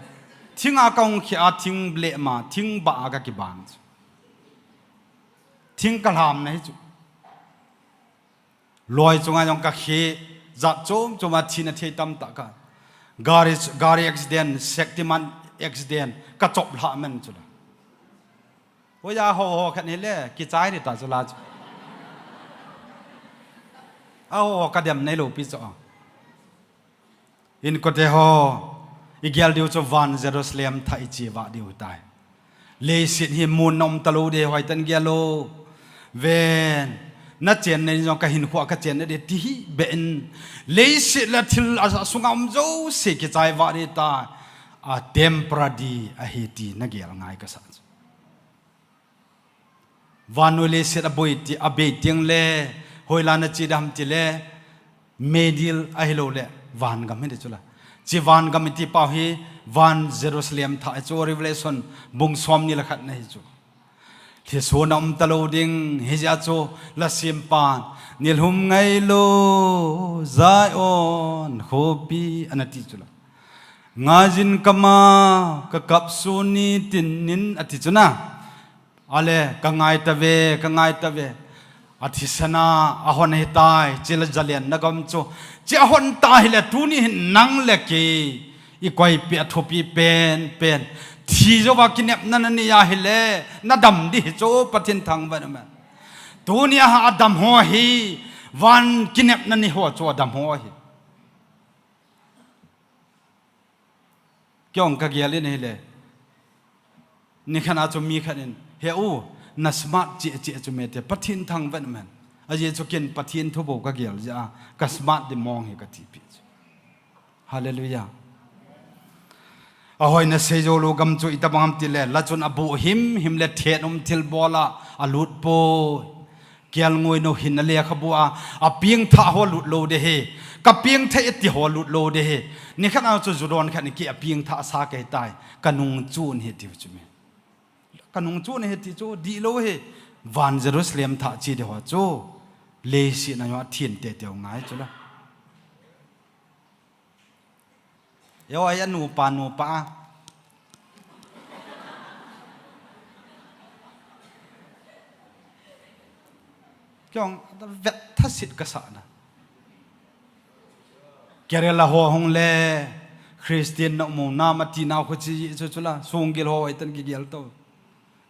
Thinga ka hung khia thing le ma thing ba ka kibang chu. Thing ka lam na hi chu. Loi chunga jong ka khi jat chom chom a thina thei tam ta ka. Gari, gari accident, Shaktiman accident, ka chop lha men chu la. Hoya ho ho khat ni le, kichai ni ta chu la chu. A ho ho ka dem nei lo pi chu. In kote ho, i gel diu chu van Jerusalem tha i chi va diu tai. Leiset hi mun na um ta lo de hoi tan gel lo. Ven, na chen nei jong ka hin khua ka chen na de ti hi be in. Leiset la thil a sunga um jo se kichai va de ta. A temporary a hi ti na gel ngai ka sa. Vannoi leiset a boi ti, a bei tiang le, hoilan a chi dam ti le, meidil a hi lo le, van gam hi de chu la. Chi van gam i ti pau hi, van Jerusalem tha hi chu Revelation bung som ni le khat na hi chu. Thlisona um ta lo ding, hi ja chu la sim pan, nilhum ngai lo, Zion, khopi, ana ti chu la. Ngajin kama, ka kap su ni tin nin a ti chu na. Ale, ka ngai ta ve, ka ngai ta ve. A thisana, a hon hi tai, chi la jalen na gam chu. Chi a hon ta hi le, tu ni hin nang le kei. I koi pi a thupi pen, pen. Thi jo va kinep na na ni a hi le, na dam di hi chu, Pathin thang va na ma. Tu ni a ha a dam ho hi, van kinep na ni ho chu a dam ho hi. Kei hong ka gel in ahile. Ni khat a chu mi khat in, "He u, na smart cheh cheh chu me te, Pathin thangvah in um hen." Ajeh chu ken Pathin thu bou ka gel jeh a, ka smart di mong hi ka ti pi chu. Hallelujah. Ahoi na sei jou lou gam chu itobang ham ti le, la chun a bu him him le thet um thil bol a, a lut poi. Kelngoi nu hin a lekhabu a, a piengthah ho lut lou de hi. Ka piengthah e ti ho lut lou de hi. Ni khat a chu ju don khat ni ki a piengthah sa kei tai. Ka nung chun hi tiu chu mi. Ka nung chun hi ti chu di lou hi. Van Jerusalem thah chi de ho chu. Leiset na yo a thin te teu ngai chu la. Yo, ai, a nupa, nupa. Kei jong, vet thasit ka sa na. Kerala ho hung le, Christian na mu na ma ti na khu chi chu chu la, sunggil ho ai tan ki gel to.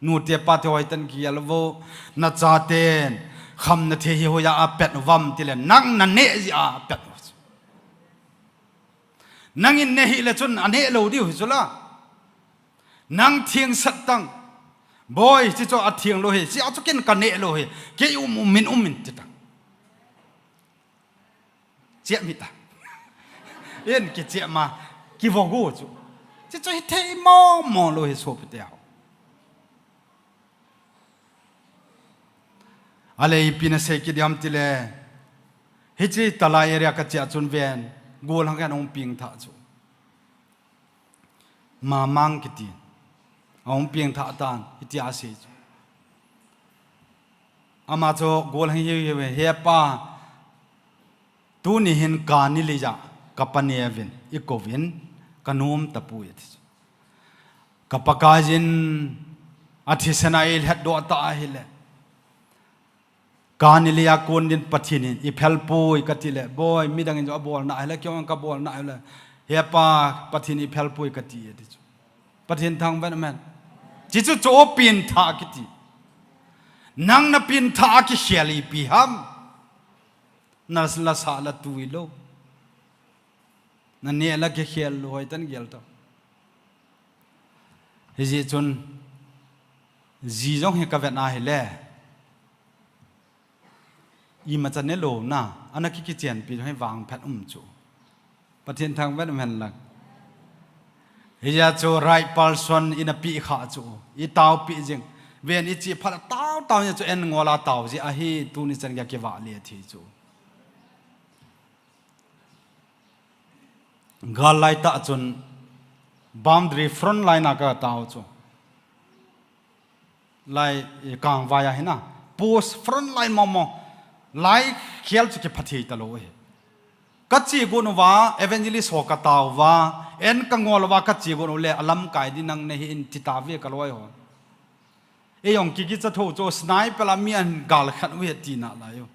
Nu te pa te ho ai tan ki gel vo, na cha ten, kham na the hi ho ya a pet vam ti le, nang na ne ji a pet. Nang in ne hi le chun a ne lou diu hi chu la. Nang thing sat tang. Boi, chi chu a thing lou hi, chi a chu ken ka ne lou hi. Kei um um min um min ti tang. Chiah mi ta. In ki chiah ma, ki vo gu chu. Chi chu hi thei mo mo lou hi so pi te ho. Ale ipi na sei ki diam ti le. Hichi Talai area ka chia chun ven. Gol hang kan hung piengthah chu. Mamang kiti. A hung piengthah tan. Hiti a sei chu. Ama chu gol hang hiu hiu he pa. Tuni hin ka ni li ja. Ka pa ne vin. I ko vin. Ka num ta pu i ti chu. Ka Pakaiyin a thisena i lhet doh ta ahile. Ka ni li a kun din Pathin in i phel pui ka ti le. Boi, midang in jo a bol na ahile, kei jong ka bol na ahile. He pa, Pathin i phel pui ka ti e ti chu. Pathin thangvah in um hen. Chi chu chu piengthah kiti. Nang na piengthah a ki khel ipi ham. Na la sa la tui lou. Na ne la ki khel lou hoi tan gel to. Hijeh chun, ji jong hi ka vet na hile. Imacha ne lou na, ana ki kichen pi jong hi vang phat um chu. Pathin thangvah in um hen lang. Hijeh chun right person ina peh kha chu, i taopi jing. Ven i chi phat a tao tao ni chu en ngol a tao ji ahi, tuni chan gei a kivah le thei chu. Gal lai tah chun boundary front line a ka tao chu. Lai, eh, kangvai a hina. Post front line momo. Lai khel chu kiphathei talou hi. Ka chi gun uva, evangelist ho ka tao uva, en ka ngol uva, ka chi gun u le, alamkai di nang nahi in ti ta ve ka loi ho. Ei ong kiki cha tho chu, sniper a mi an gal khan u he ti na lai u.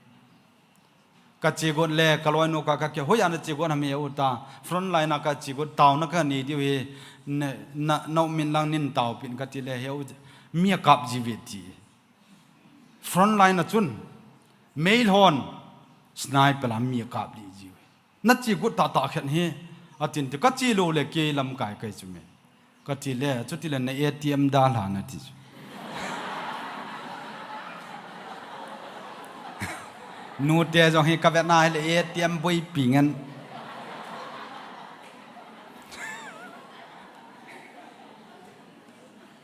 Ka chi gun le, ka loi nu ka, ka ke, hoi ana chi gun ham he u ta, front line a ka chi gun, tao na ka ni diu hi, ne, na, na min lang nin tao pin ka ti le he u, mi a kap ji ve ti. Front line a chun, mei lhon, sniper a mi a kap li ji u. Na chi gun ta ta khen hi, a tin ti ka chi lo le ke lamkai kai chu me. Ka ti le, chu ti le na A T M dalha na ti chu. Nu te jong hi ka ve na hi le A T M boi pi ngen.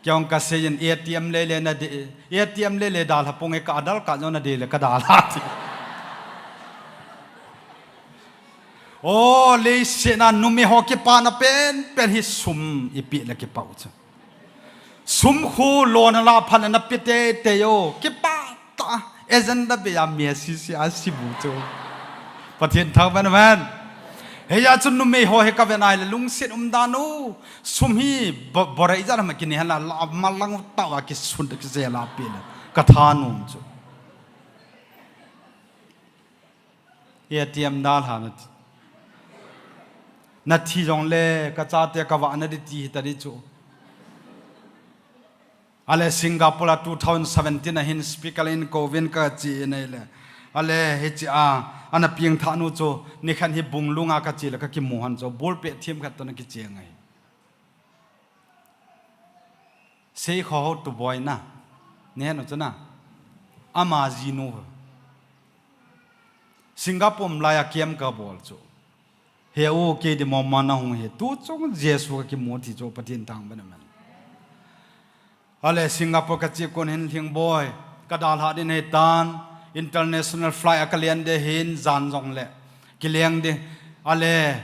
Kiong ka sei in A T M le le na de, A T M le le dalha pong e ka dal ka jong na de le ka dalha ti. O, leiset a numei ho kipana pen, pen hi sum i pe le kipa u chu. Sum khu lona la phan na pe te te yo, kipa ta, agenda be ya mi si si a si bu chu. Pathen thang ban ban. He ya chu numei ho he ka ve nai le lungset um dan u. Sum hi bo-, borai ja ma kini hala la ma lang ta wa ki sun ki je la pe le. Ka tha num chu. A T M dalha na ti. Na thi jong le, ka chate ka vah na di ti hi ta di chu. Ale Singapore a two thousand seventeen a hin speaker in kovin ka chi in ai le. Ale hi chi a, ana pieng tha nu chu, ni khan hi bung lunga ka chi le ka ki mu han chu, bul pe thim khat to na ki chi ngai. Sei kho ho tu boy na. Ni he no chu na. Ama ji nu. Singapore lai a kiam ka bol chu. He u ke di mo ma na hung he. Tu chung Jesu ka ki mu thi chu Pathen thang ban man. Ale Singapore ka chi kun hin hling boy. Ka dalha din he tan. International flight a ka lian de hin jan jong le. Ki leng de. Ale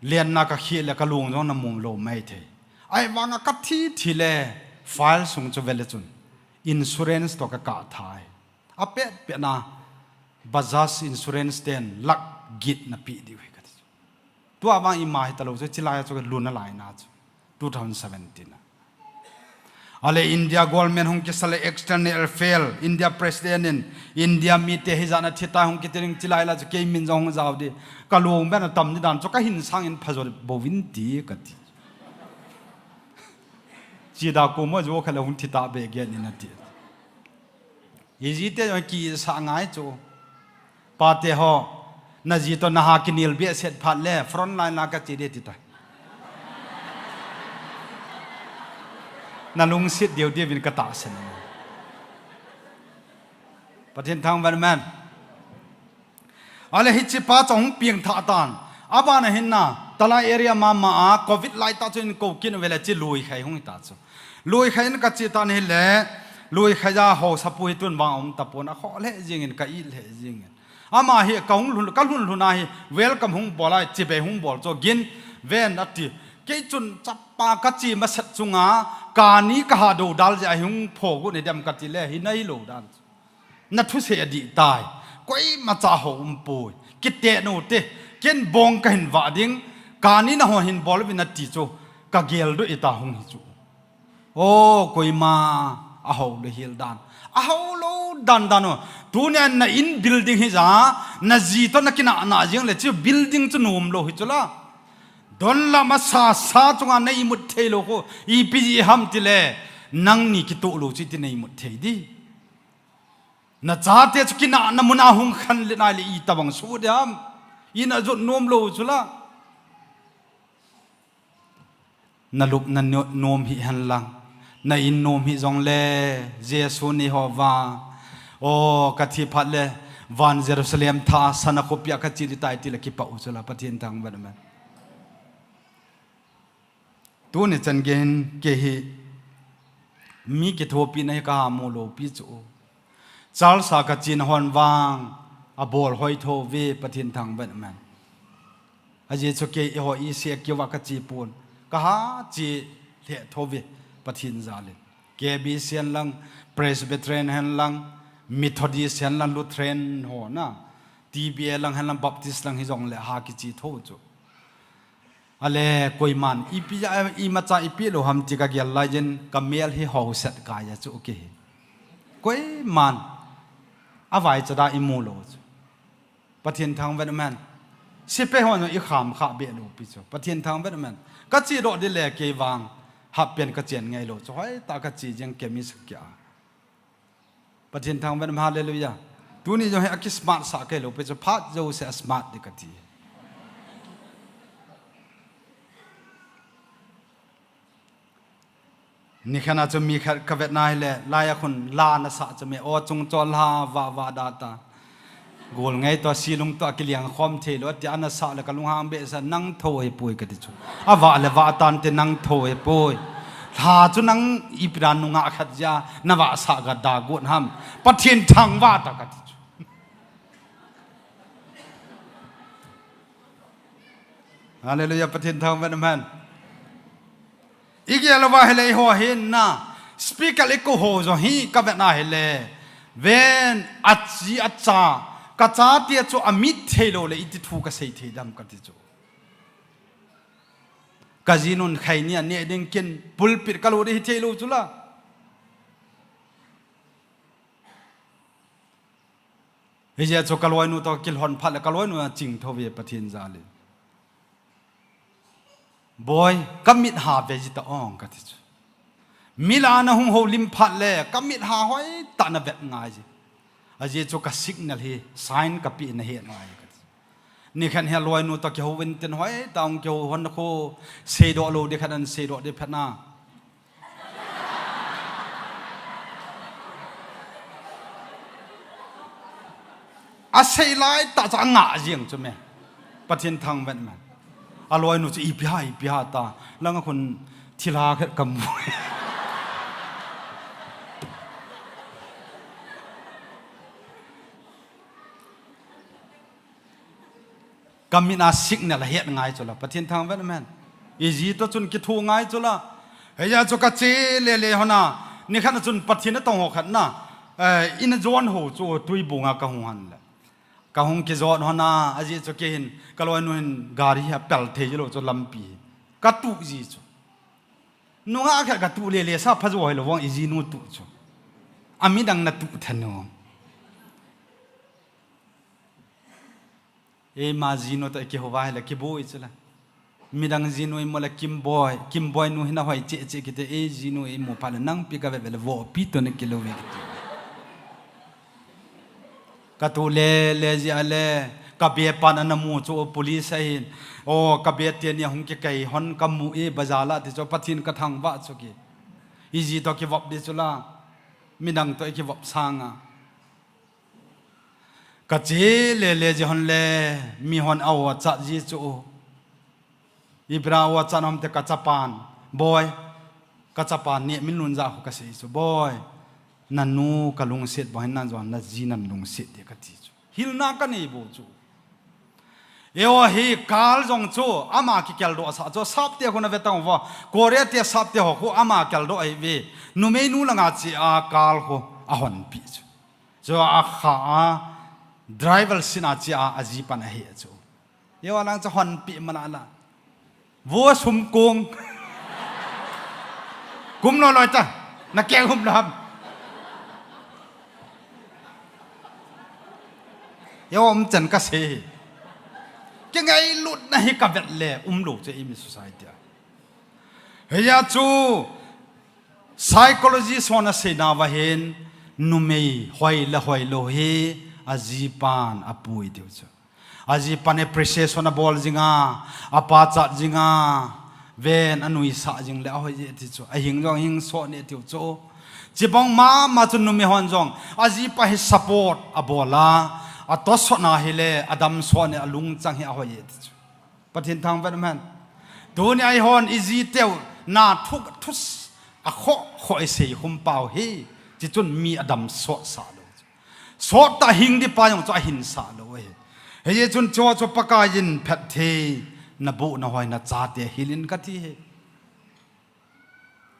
lian na ka khi le ka lung jong na mu lo mai thei. Ai vanga ka thi thi le file sung chu vele chun insurance to ka ka thai. A pet pet na Bajaj insurance ten lakh get na pi diu hi ka ti chu. Tua vang ima hi ta lo chu chilai chu ka luna lai na chu. Two thousand seventeen a. Ale India government hung kisa le external affair India president in India mi te hi jana thi ta hung ki tiring chilai la chu kei min jong hung jao di. Ka lung ben a tam ni dan chu ka hin sang in pha jo bo vin ti ka ti. Chi da ko mo jo kha le hung thi ta be gen in a ti. Hi ji te jong ki sa ngai chu. Pa te ho, na ji to na ha ki nil be set phat le, front line la ka chi de ti ta. Na lungsit deu deu vin ka ta sen. Pathen thang van man. Ale hi chi pa chong pieng tha tan. Abana hin na, talai area ma ma a, covid lai ta chu in ko kin vele chi lui khai hung ta chu. Lui khai in ka chi tan hi le, lui khai ja ho sa pu hi tun vang um ta pon a kho le jing in ka i le jing in. Ama hi ka hung lhun, ka lhun lhun a hi, welcome hung bol a, chi be hung bol chu gin, ven a ti. Kei chun chapa ka chi ma set chunga, ka ni ka ha do dal ja hung pho gu ni dem ka ti le, hi nai lo dan. Na thusei a dih tai. Koima cha ho um poi. Kite no te. Ken bong ka hin vah ding. Kani na ho hin bol vin a ti chu. Ka gel do ita hung hi chu. O, koima a ho le hil dan. A ho lo dan dan o. Tunia na in building hi ja. Na ji to na kina na jing le chu building chu nom lo hi chu la. Don la ma sa sa chunga na imut thei lo ko. Ipi ji ham ti le. Nang ni ki to lo chi ti na imut thei di. Na chate chu kina na muna hung khan le nai le i tabang su diam. I na jot nom lo chu la. Na lup na no-, nom hi hen lang. Na in nom hi jong le Jesu ni ho va. O ka thi phat le van Jerusalem tha sana khopia ka chi di tai ti le ki pa u chu la Pathen thang ban man. Tuni chan gei hin kei hi mi kithopina hi kaha mu lou pi chu. Charles a kachena hon vang abol hoi thou ve Pathen thangvah in amen. Ajeh chu kei eiho isi a kiva kache pon. Kaha che lheh thou ve Pathen jal in. K B C hen lang, Presbyterian hen lang, Methodist hen lang, Lutheran ho na, T B A lang hen lang, Baptist lang hijongle ha kiche thou chu. Ale koiman ipi a, imacha ipi lou ham ti kagel lai jin kamel hi hauset kai a chu kei hi. Koiman avaicha da imu lou chu. Pathen thangvah in amen. Sepai hon ikham kha be lou pi chu. Pathen thangvah in amen. Kache doh ding le kei vang half pant kachen ngai lou chu. Hoitah kache jeng chemist kia. Pathen thangvah in amen, hallelujah. Tuni jong hi akismart sah kei lou pi chu. Phat jouse a smart ding kati. Nikhat a chu mi khat kavet na hile, lai a khun la ana sah chu me, o chung chol ha, vah vah da ta. Gol ngai to, silung to akiliang khom thei lou, ti ana sah le kalunghang behseh, nang tho hipoi kati chu. Avah le vah tan te nang tho hipoi. Lha chu nang ipi dan nungah khat jeh a, navah sah ga da got ham. Pathen thangvah ta kati chu. Hallelujah, Pathen thangvah in amen. Igel uva hile eiho hin na, speaker ikou ho jong hi kavet na hile, ven achi acha, kachate chu amit thei lou le iti thu kasei thei dem kati chu. Kajinun khaini aneh ding kin pulpit kalut ding hithei lou chu la. Hijeh chun kaloinu toh kilhon phat le kaloinu aching thou ve Pathen jal in. Boi, kamit ha ve ji ta ong kati chu. Milan ahung houlim phat le kamit ha hoitah in avet ngai ji. Ajeh chu ka signal hi sign kapeh in ahet ngai kati. Nikhat hi aloinu toh kihou in tin hoitah hung kihou hon khu seidoh lou ding khat in seidoh ding phat na. Asei lai tah chu angah jeng chu me. Pathen thangvah in amen. Aloinu chu ipi ham, ipi ham ta. Lang a khun thilha khat kamu. Kamit a signal ahet ngai chu la, Pathen thangvah in amen. Iji toh chun kitho ngai chu la. Hijeh chun kache lele hon a, nikhat a chun Pathen atong ho khat na, eh, in a jon ho chu Tuibung a kahung hon le. Kahung kijot hon a, ajeh chu kei hin, kaloinu hin gari hi apel thei ji lou chu lampi. Katuh ji chu. Nungah khat katuh lele sa phajo hilou vang ijinu tuh chu. Amidang natu tha nu. Eima jinu toh ikihou va hile kiboi chu la. Midang jinu imu le Kimboi, Kimboi nu hi nahoi cheh cheh kiti, ei jinu imu phat le nangpi kave ve le vohpi toh nakilou ve kiti. Katuh lele jeh a le, kabe pan ana mu chu police ahin. O, kabe teni ahung kikai hon kamu e bazar la ti chu Pathen kathangvah chu ki. Iji toh kivop ding chu la. Midang toh ikivop sanga. Kache lele jeh hon le, mihon a-o achat ji chu. Ipi a-o achat ham ti kachapan. Boi, kachapan neh min lun jah khu kasei chu. Boi, nanu kalungset bang hin nan jong naji nan lungset ding kati chu. Hilna kanei bou chu. Eiho hi Carl jong chu, ama kikeldoh sah chu, sapte khu nave tang uvo. Korea te sapte ho khu ama keldoh ahi ve. Numeinu langa che a Carl khu ahonpeh chu. Chu akha a, driver seat a che a, aji pan ahe chu. Eiho lang chu honpeh mana la. Vo sum kong. Kum loi loi ta. Nakeng hum lou ham. Eiho umchan kasei. Kingailutna hi kavet le umlou chu eimi society a. Hijeh chun psychologist hon aseinauva hin numei hoi le hoilou hi ajipan apui diu chu. Ajipan appreciation abol jinga, apachat jinga, ven anuisah jing le ahoi e ti chu. Ahing jong hing soh ne tiu chu. Chibang mama chu numei hon jong ajipa hi support abol a, atosot na hile adamsot ne alungchang hi ahoi e ti chu. Pathen thangvah in amen. Tuni a eihon iji teu Na thu, thu s-, a kho, kho i sei hum pau hi. Chi chun mi a dam sot sa lo. Sot ta hing di pa jong chu a hin sa lo e. He ye chun cho chu Pakai in phet thei na bu na hoi na cha te hil in ka ti he.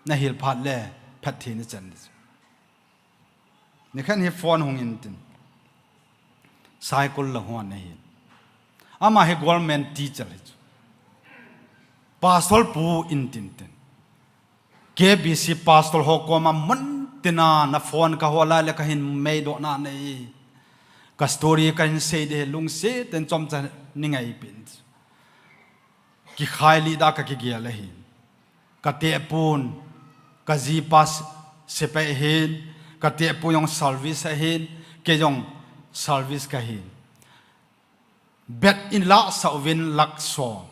Na hil phat le phet thei na chan di chu. Ni khen hi phone hung in tin. Cycle la huan na hin. Ama hi government teacher hi chu. Pastor pu in tin tin. K B C pastor ho koma mun tina na phone ka ho lai le ka hin mei do na nei. Ka story ka hin sei de lungse ten chom cha ni ngai pin. Ki khai li da ka ki gel ahin. Ka te pun, ka ji pa s-, sepai hin, ka te pu jong service ahin, ke jong service ka hin. Bet in la sa uvin lak so.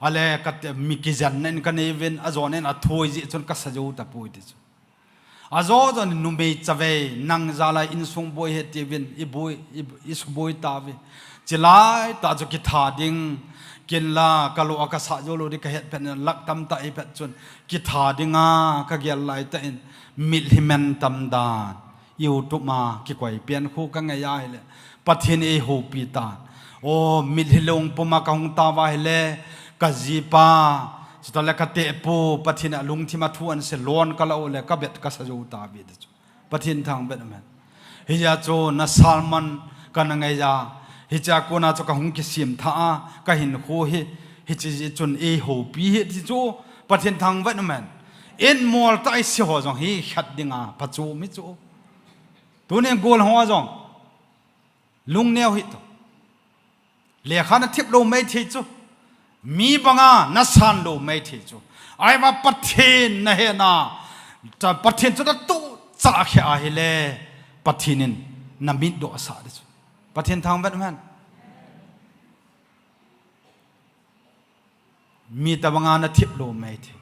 Ale ka te mi ki jan na in ka nei vin, a zon in a thui ji chun ka sa jo ta pui ti chu. A zo zo ni numei chavei, nang za lai insung boi he ti vin, i boi, i, i su boi ta vi. Chi lai ta chu ki tha ding, kin la, ka lo a ka sa jo lo di ka het pet na lak tam ta i pet chun. Ki tha ding a, ka gel lai ta in, mit hi men tam dan. YouTube ma ki koi pian khu ka ngai a hi le. Pathin ei ho pi ta. O, mit hi long puma ka hung ta va hi le. Ka ji pa. Chuta le ka te pu. Pathin a lung thim a thu an se lon ka la o le. Ka bet ka sa jo ta vi de chu. Pathin thang bet amen. Hi ya chu na sermon ka na ngai ya. Hi cha ko na chu ka hung ki sim tha a. Ka hin khu hi. Hi chi ji chun ei ho pi hi ti chu. Pathin thang bet amen. En mol ta i si ho jong hi khat ding a. Pa chu mi chu. Tunin gol ho jong. Lungneo hi to. Lekha na thip lo mai thei chu. Mi banga na san lo mai thei chu. Ai va Pathin na he na. Ta Pathin chu na tu cha khe a hi le. Pathin in na mit do sa de chu. Pathin thang vet man. Mi ta banga na thip lo mai thei.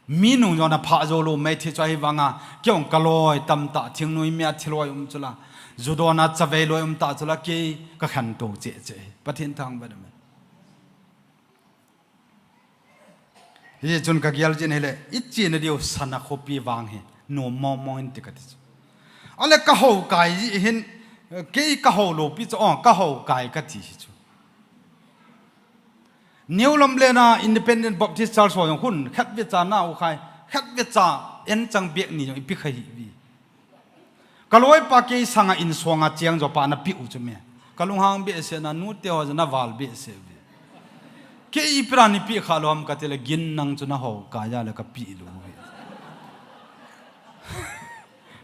Mi nung jong na pha jo lo mai thei chu ahi vanga. Kei ong ka loi tam ta thing nui mi a thi loi um chu la. Judo na chavei loi um ta chu la kei ka khan to che che. Pathin thang vet man. Hi chun ka gel jin hi le. I chi na diu sana khopi vang hi. Nu mo mo in ti ka ti chu. Ale ka ho kai ji hin. Kei ka ho lo pi chu ong ka ho kai ka ti hi chu. New Lamlen a Independent Baptist Church ho jong hun, khat ve cha na u khai, khat ve cha en chang bek ni jong ipi khai hi vi. Ka loi pa kei sanga in songa chiang jo pa na pi u chu me. Ka lunghang be se na nu te ho na val be se vi. Kei ipi ra ni pi kha lo ham ka te le gin nang chu na ho ka ya le ka pi lo vi.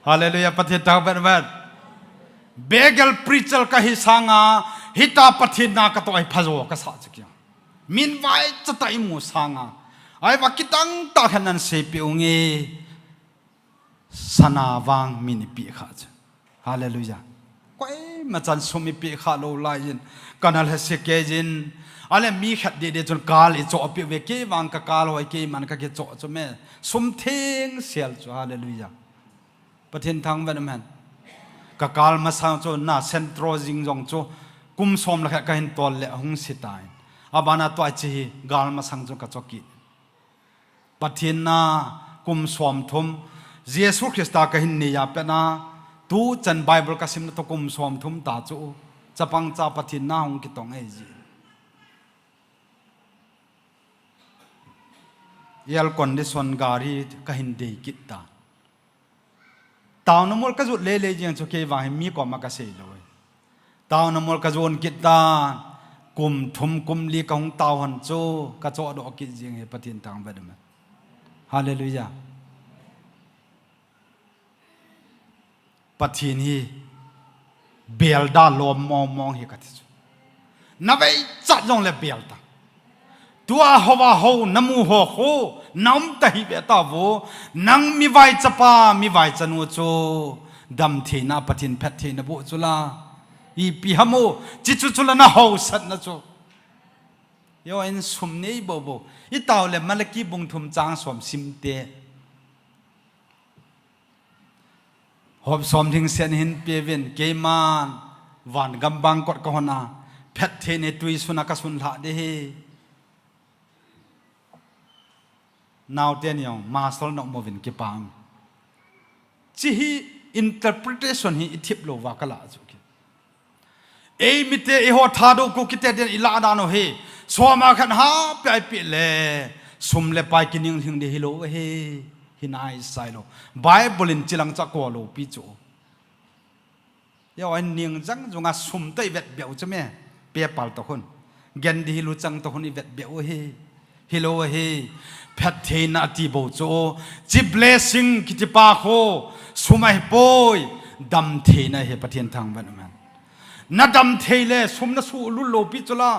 Hallelujah, Pathin thang vet vet. Begel preacher ka hi sanga, hita Pathin na ka to ai phajo ka sa chu kia. Min vai cha ta i mu sanga. Ai va kitang ta khan nan se pe unge. Sana vang min i pi kha chu. Hallelujah. Koi ma chan sum i pi kha lo lai jin. Kanal ha se ke jin. Ale mi khat de de chun kal i cho pi ve ke vang ka kal hoi ke man ka ke cho chu me. Sum theng sel chu. Hallelujah. Pathin thang vet man. Ka kal masang chu na central jing jong chu kum som le khat ka hin tol le hung si tai. Abana to a chi hi gal masang chu ka choki. Pathin na kum som thum Jesu Christa ka hin nei a pet na tu chan Bible ka sim na to kum som thum ta chu chapang cha Pathin na hung kitong ei ji. Air condition gari ka hin dei kit ta. Taona mol ka jot lele jeng chu kei vang hi mi koma ka sei lo. Taona mol ka jon kit ta, kum thum kum li ka hung tao hon chu ka cho do kit jeng hi Pathin thang vet man. Hallelujah. Pathin hi bel da lom mong mong hi ka ti chu. Na vei chat jong le bel ta. Tua ho va ho na mu ho kho na um ta hi ve ta vo. Nang mi vai chapa mi vai chanu chu dam thei na Pathin phet thei na bu chu la. I pi ha mu chi chu chu la na ho sat na chu. Yo in sum nei bo bo. I tao le Malaki bung thum chang som sim te. Hop som thing sen hin pe vin keiman van gam bang kot ka hon a phet the ne tui suna ka sun lha de he. Naote ni jong masol na um uvin kipah. Chi hi interpretation hi i thip lou va ka la chu ki. Ei mite eiho Thadou Kuki te den i la dan u hi. Som a khat ha pe ai pe le. Sum le pai kining hing de hi lou hi. Hi nai sai lou. Bible in chilang cha ko lou pi chu. Yo, en ning jang jung a sum to i vet beu chu me. Pe pal to hun. Gen di hi lu chang to hun i vet beu hi. Hi lou hi. Phat theina ti bo chu. Chi blessing kiti pa kho. Sum a hi poi. Dam theina hi Pathian thangvah in um hen. Na dam thei le sum na su lu lou pi chu la.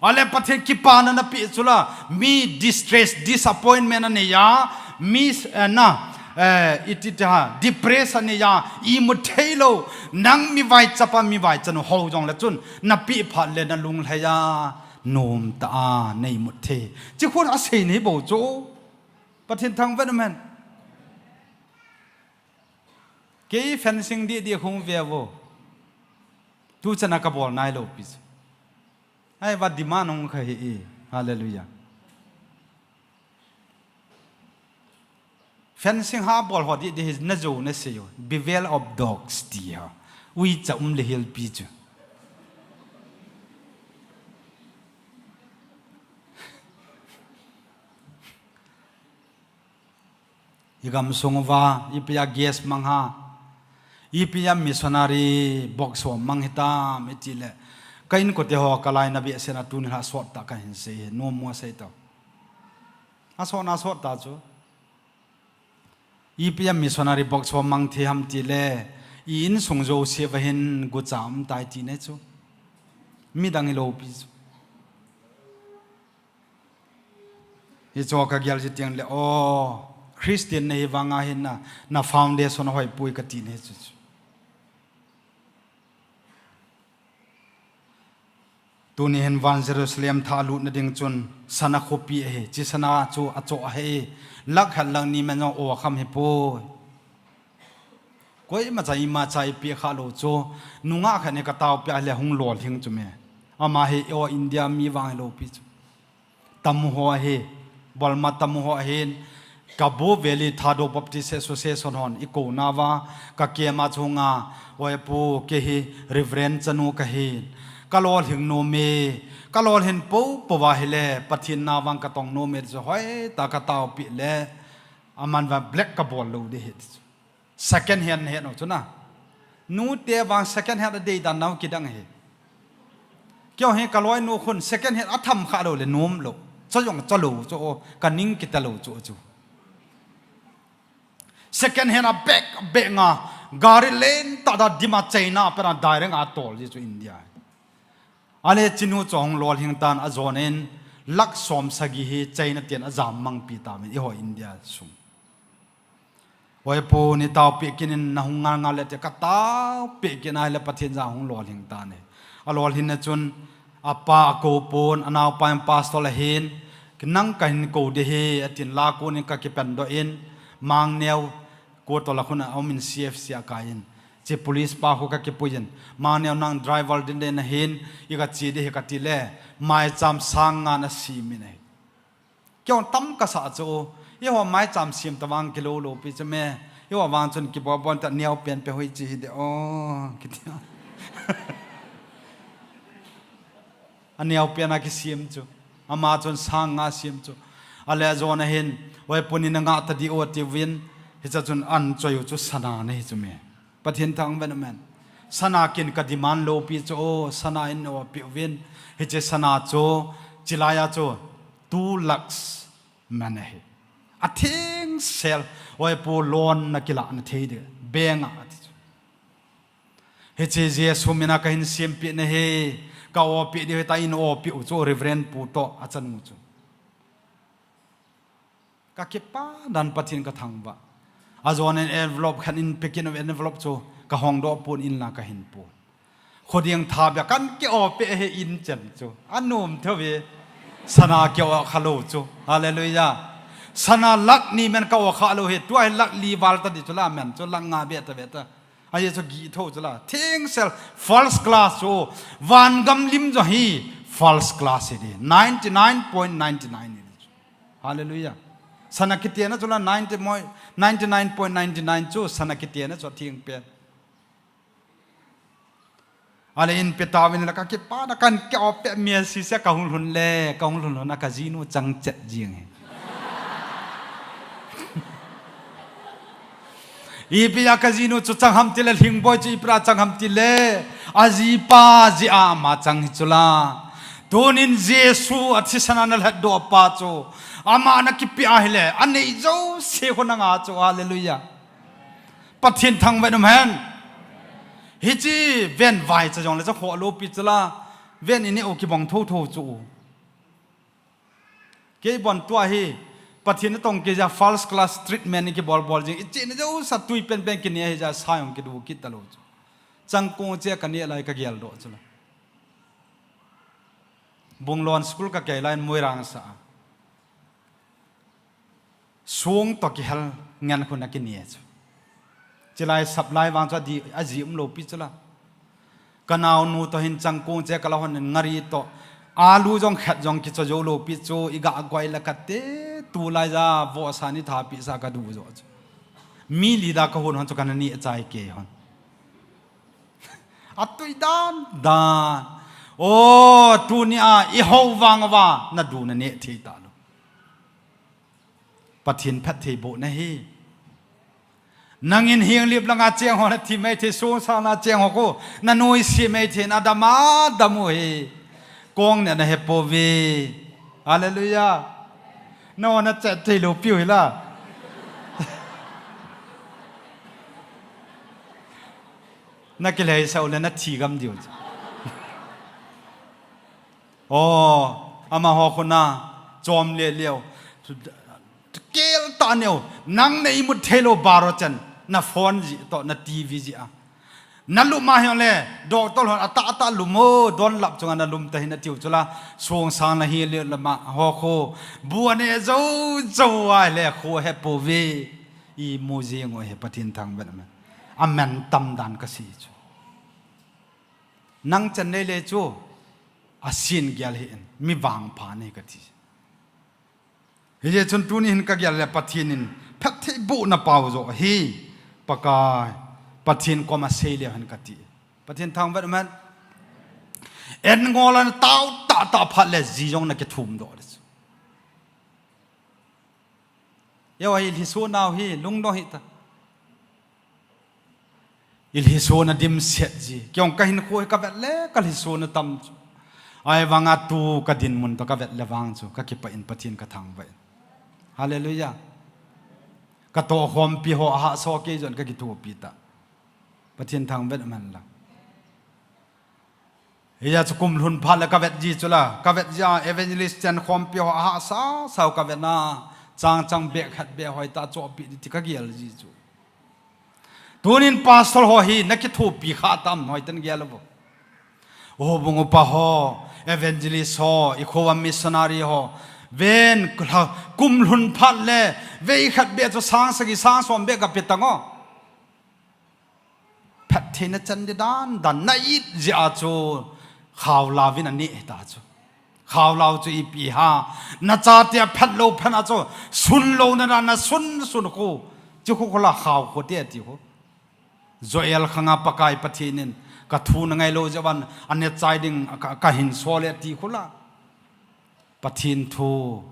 Ale Pathian kipana na pe chu la, mi distress, disappointment a nei a, mi, eh, na, eh, iti ta, depress a nei a, i mu thei lou, nang mi vaichapa, mi vaichan ho jong le chun, na pe phat le na lunglhai a, nom ta a, nei mu thei. Chi khun a sei nei bo chu. Pathian thangvah in um hen. Kei fencing di di hung ve vo. Tu chana ka bol nai lou pi chu. Ai va demand hung kha hi e. Hallelujah. Fencing ha bol ho di di hi na jo na se yo. Beware of dogs ti ha. Ui cha um le hel pi chu. I gam sung uva, ipi a gas mang ha, ipi a missionary box ho mang hitam, i ti le. Ka inkote ho ka laina behseh na tuni la sot ta ka hin sei hi, nom mo sei to. A sot na sot ta chu. Ipi a missionary box ho mang thei ham ti le, i insung jouse va hin gucha um tai ti ne chu. Midang hi lou pi chu. Hi chu ka gel ji tiang le, o, Christian na hi vang a hin na, na foundation hoi pui ka ti ne chu chu. Tuni hin van Jerusalem tha lut na ding chun sana khopi ahi, chi sana chu a cho ahi, lak khat lak ni men jong o kham hi pui. Koima cha ima cha i pe kha lou chu, nungah khat ni ka tao pe a le hung lolhing chu me. Ama hi o India mi vang hi lou pi chu. Tamu ho ahi, Burma tamu ho ahin, Kabu Valley Thadou Baptist Association hon i ko na va, ka kema chunga, oi pu ke hi Reverend chanu ka hin. Ka lolhing nom e, ka lolhin po po va hi le, Pathian na vang ka tong nom e chu hoi ta ka tao pi le, aman va black ka bol lou di hi. Second hand het no chu na. Nu te vang second hand a dei dan nau kidang hi. Kio hi ka loi nu khun second hand a tham kha lo le nom lo. Cha jong cha lo chu o, ka ning kita lo chu chu. Second hand a bek bek nga gari len ta da dima China pe na direct a tol ji chu India. Ale chinu chong lol hing tan a zon in lak som sagi hi China tian a jam mang pi ta min i ho India sung. Oi pu ni tao pi kinin na hung ngal ngal le te ka tao pi kin ai le Pathian ja hung lol hing ta ne. A lol hin na chun a pa a ko pon a nau pa in pastor la hin nang ka hin ko de he a tin la ko ni ka ki pen do in mang neo ko to la khun a um in C F C a ka in. Che police pa ho ka ki pui in mang neo nang driver din de na hin i ka chi de he ka ti le mai cham sang nga na si mi ne. Kio tam ka sa chu, i ho mai cham sim ta vang kilo lo pi chu me, i ho vang chun ki bo bon ta neo pen pe hoi chi hi de o, ki ti. A neo pen a ki sim chu, ama chun sang nga sim chu. A le zon a hin, oi pu ni na nga ta di o ti vin, hi cha chun an choi u chu sana ne hi chu me. Pathian thang ven amen. Sana kin ka demand lo pi chu o, sana in o pi vin, hi che sana chu, chilaya chu, two lakhs man ahi. A thing sel, oi pu loan na kila na thei de, bank a ati chu. Hi che Jesu mina ka hin sim pi na he, ka o pi de ta in o pi u chu Reverend pu to a chanu chu. Ka kipa dan Pathian ka thangvah. A zon in envelope khan in pekin of envelope chu ka hong do pun in la ka hin pun. Khoding tha bia kan ki o pe he in chen chu. A num theu ve. Sana ki o kha lo chu. Hallelujah. Sana lak ni men ka o kha lo he. Tua he lak li val ta di chu la men chu lak nga be ta be ta. A ye chu gi tho chu la. Thing sel first class chu. Van gam lim jo hi first class hi di. Ninety nine point nine nine hi di chu. Hallelujah. Sana kitena chu la ninety moi, ninety nine point nine nine chu sana kitena chu thing pen. Ale in pe tauvin la ka kipana kan ke ope mi si se ka hung lhun le, ka hung lhun lhun a ka jinu chang chet jing hi. Ipi a ka jinu chu chang ham tile, Lhingboi chu ipi a chang ham tile, ajipa ji a ama chang hi chu la. Tunin Jesu a thisan a na lhatdoh pa chu, ama na kipe ahile, anei jouse khu na nga chu, hallelujah. Pathen thangvah in um hen. Hiche van vaicha jongle cha kholou pi chu la, van i neh u kibang thotho chu. Kei bon tua hi, Pathen atong kei jeh a first class treatment i kibol bol jing. I chihna jouse tui penpen kineh hi jeh a sa jong kidu kit talou chu. Changkong che ka neh lai ka geldoh chu la. Bunglon school ka kei lai in Moirang sa a. Song toh kihel ngen khu na kineh chu. Chilai sap lai vang chu adi, aji umlou pi chu la. Ka naonu toh hin Changkong che ka la hon in ngari toh. Alu jong khat jong kicho jou lou pi chu, i ga goi la ka te, tulai ja vohsa ni tha pi sa ka du jo chu. Mi li da ka hun hon chu ka na neh chai kei hon. Atui dan dan. O, tuni a i hou vang uva na du na neh thei talou. Pathen phattheibohna hi. Nangin Henglep langa cheng ho na thi mai thei, Songsang langa cheng ho khu na noise mai thei, na dam a dam u hi. Kong neh na he pouve. Hallelujah. Na ho na chet thei lou piu hi la. Na kilhei sau le na thi gam diu. O, amaho khu na chom le leu. Kel ta neu, nang na imut thei lou baro chan, na phone ji toh, na T V ji a. Na lum a hiong le, doctor hon atah atah lum o, don lap chunga na lum ta hi na tiu chu la, Songsang na hi le lama, ho khu, bu a ne jou jou a le khu he pouve, i mu jing u hi Pathen thangvah in um hen. Aman tam dan ka sei chu. Nang chan nei le chu, asin gel hi in, mi vangpha nei ka ti. Hijeh chun tuni hin ka gel le Pathen in phattheibohna pao jo hi, Pakai, Pathen koma sei le hen ka ti. Pathen thangvah in um hen. En ngol a na tao tah tah phat le ji jong na kithum doh le chu. Yo, hi lhiso nau hi, lungdong hih ta. I lhiso na dimset ji. Kei jong ka hinkho hi ka vet le, ka lhiso na tam chu. Ahivanga tu ka dinmun toh ka vet le vang chu, ka kipah in Pathen ka thangvah in. Hallelujah. Ka tohkhompi ho ahahsa kei jong ka kithopi ta. Pathen thangvah in um hen lang. Hijeh chun kum lhun phat le ka vet ji chu la, ka vet ji a evangelist chenkhompi ho ahahsa sau ka vet na, chang chang beh khat beh hoi ta chohpeh di ti ka gel ji chu. Tunin pastor ho hi na kithopi kha tam, hoi ten gel vo. Houbung upa ho, evangelist ho, i kho a missionary ho, ven kula, kum lhun phat le, vei khat beh chu sang sagi sang som beh ka pe tang o. Phattheina chan di dan dan na it jeh a chu khao lauvin a neh ta chu. Khao lau chu ipi ham. Na chate a phat lou phat a chu sun lou na dan na sun sun khu. Chu khu khu la khao khu te ti khu. Joel khang a Pakai Pathen in ka thu na ngai lou jeh uvin a ne chai ding ka, ka hin so le ti khu la. Pathen thu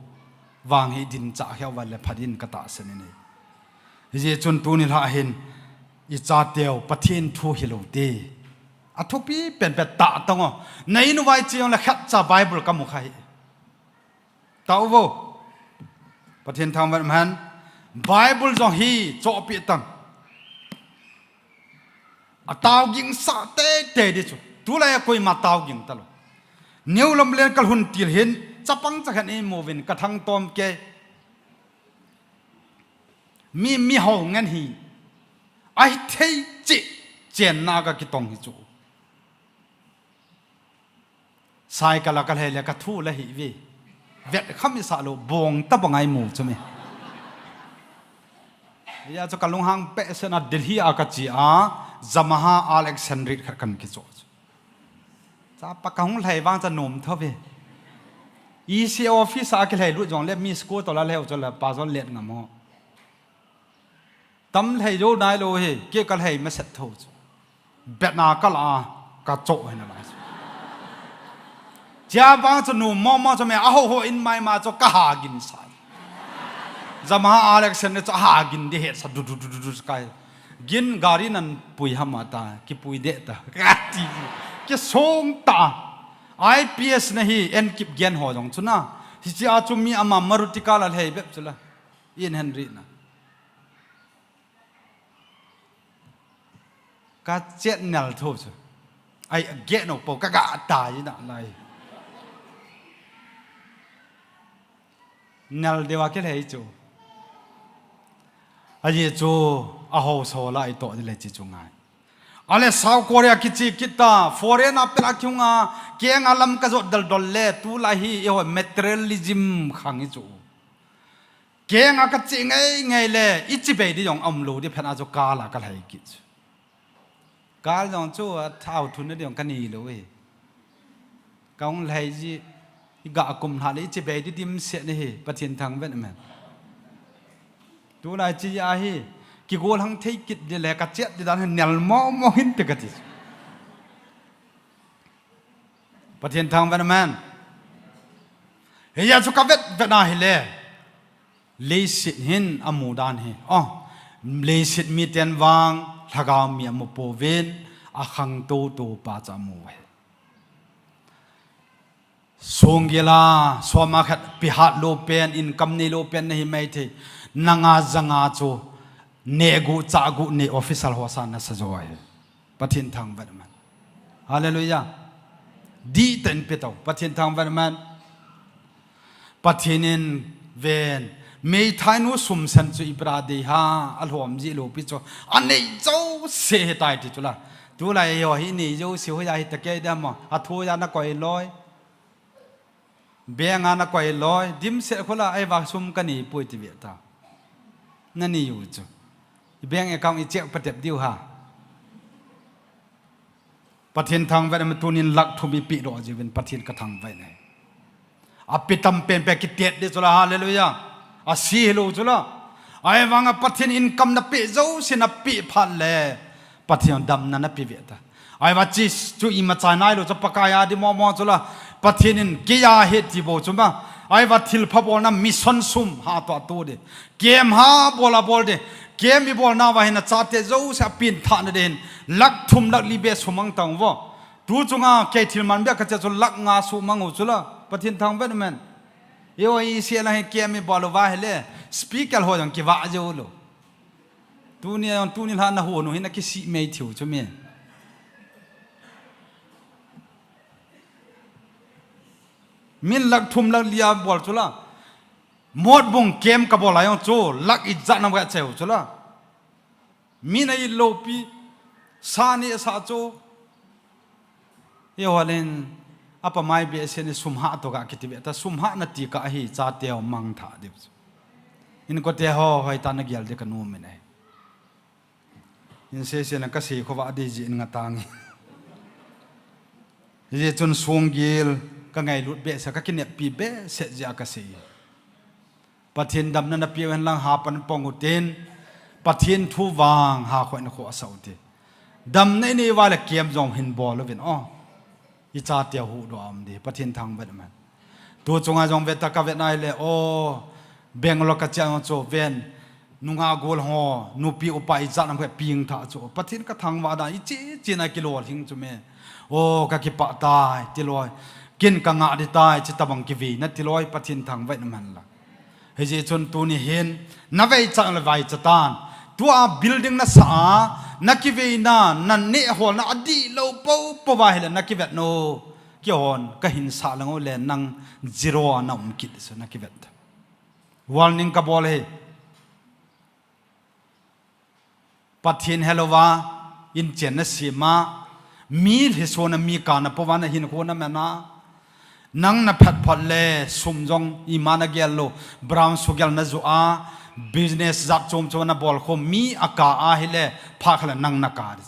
vang hi din chah heuva le phat in ka tahsan in. Hijeh chun tuni lha hin i chateu Pathen thu hilou te. A thupi penpen tah tang o. Na in uva i che jong le khat cha Bible ka mu kha hi. Tao vo. Pathen thangvah in um hen. Bible jong hi chohpeh tang. A tao ging sah teitei di chu. Tulai a koima tao ging talou. New Lamlen ka lhun til hin, chapang chakhen i mu uvin ka thangtom kei. Mi, mi ho ngen hi. Ahi thei cheh chenna ka kitong hi chu. Cycle a ka lhai le ka thu la hi ve. Vet kham i sah lou, bong ta bang a i mu chu mi. Hijeh chun ka lunghang peh sena Delhi a ka che a, Yamaha R X hundred khat kan kicho chu. Chapa ka hung lhai vang cha nom tho ve. E C office a kilhei lut jongle, mi school tola lhei u chu la, pa jong let ngam ho. Tam lhei jou nailou hi, kei kalhei maset tho chu. Betna kala, kachoh hina lai chu. Chia vang chu nu momo chu me a ho ho in mai ma chu kaha gin sai. Yamaha R X ne chu aha gin di het sa du du du du du kai. Gin gari nan pui hama ta, kipui de ta. Kati. Kisong ta. I P S na hi en kip gen ho jong chu na. Hichia chu mi ama Maruti car la lhei bep chu la. In Henry na. Kachet nel tho chu. Ai, get no po, kaga ta ina lai. Nel dewa ke lei chu. Aji chu, a ho so la i to le chi chu ngai. Ale South Korea kichi kita, foreign a pela kiunga, kenga lam ka jot dal dol le, tu la hi, i ho materialism khang i chu. Kenga ka chi ngai ngai le, i chi bei di jong um lo di phen a chu kal a ka lhai kit chu. Kal jong chu a thau thun na di jong ka ni lo e. Ka hung lhai ji, i ga kum hla le i chi bei di dim se ni hi, Pathen thang vet amen. Tu lai chi a hi, kigol hang thei kit di le ka chet di dan hi nel mo mo hin te ka ti. Pathen thang vet amen. Hiya chu ka vet vet na hi le. Leiset hin a mu dan hi. Oh, leiset mi ten vang, lhagao mi a mu pouvin, a khang to to pa cha mu hi. Songgel a, soma khat pihat lo pen, income nei lo pen na hi mai thei. Nanga janga chu, ne gu, cha gu, ne official ho sa na sa jo hi. Pathen thang vet man. Hallelujah. Di ten pe tau. Pathen thang vet man. Pathen in ven. Mei thai nu sum sen chu i pra de ha. A lhom ji lo pi chu. A nei jo se he tai ti chu la. Tu la yo hi nei jo se ho ya hi ta ke da mo. A thu ya na koi loi. Bank a na koi loi, dim se khola, ai va sum ka ni pui ti ve ta. Na ni u chu. I bank account i check patep diu ha. Pathen thang vet ma tunin lakh thum i pi do ji vin Pathen ka thang vet ne. A pi tam pen pe ki tet di chu la, hallelujah. A si hilo chu la. Ai vanga Pathen income na pi jo si na pi phat le. Pathen damna na pi ve ta. Ai va chi chu i ma chai nai lo chu Pakai a di mo mo chu la. Pathen in ke ya he ti bo chu ma. Ai va thil pha bol na mission sum ha to a tu di. Kem ha bol a bol di. Kem i bol na va hin a cha te jo sa pin tha na den. Lakh thum lakh li be sum ang tang vo. Tu chunga ke thil man be ka che chu lakh nga sum ang u chu la. Pathen thang vet men. Yo i si la he kem i bol va he le. Speaker ho jong ki va jo lo. Tuni a, tuni lha na hu nu hin a kisi mei thiu chu mi. Min lakh thum lakh li a bol chu la. Mot bung kem ka bol a jong chu lakh i ja na ka cheu chu la. Min a i lo pi sa ni sa chu. Ye ho len, apa mai be se ni sum ha to ka kiti ve ta sum ha na ti ka hi cha teo mang tha di. In ko te ho hoi ta na gel de ka nu min ai. In se se na ka se kho va de ji in nga tang. Ye chun sung gil ka ngai lut be sa ka kinep pi be se ji a ka se. Pathen damna na piu hen lang ha pan pong u tin, Pathen thu vang ha khoi na kho a sau ti. Damna i nei va le kem jong hin bol u vin o. I cha tia hu do am di, Pathen thang vet man. Tu chunga jong vet ta ka vet nai le o, Bangalore ka chia chu ven, nunga gol ho, nupi upa i cha nam ka ping tha chu. Pathen ka thang va da, i chi chi na kilo hing chu me. O, ka kipa tai, ti loi. Kin ka nga di tai, chi tabang ki vi, na ti loi, Pathen thang vet man la. Hijeh chun tuni hin, na vei chang le vai chatan. Tua building na sa a, na kiveina, na nehol na adih lou po po va hile na kivet no. Kihon, ka hin sa lang u le nang zero a na um kit so na kivet. Warning ka bol hi. Pathen helouva, in chen na sima, mi lhisona mi kana pova na hin khona mena, nang na phat phat le sum jong ima na gel lou, brown sugar na ju a, business jat chom chom na bol kho mi a ka a hile, pha khala nang na ka di.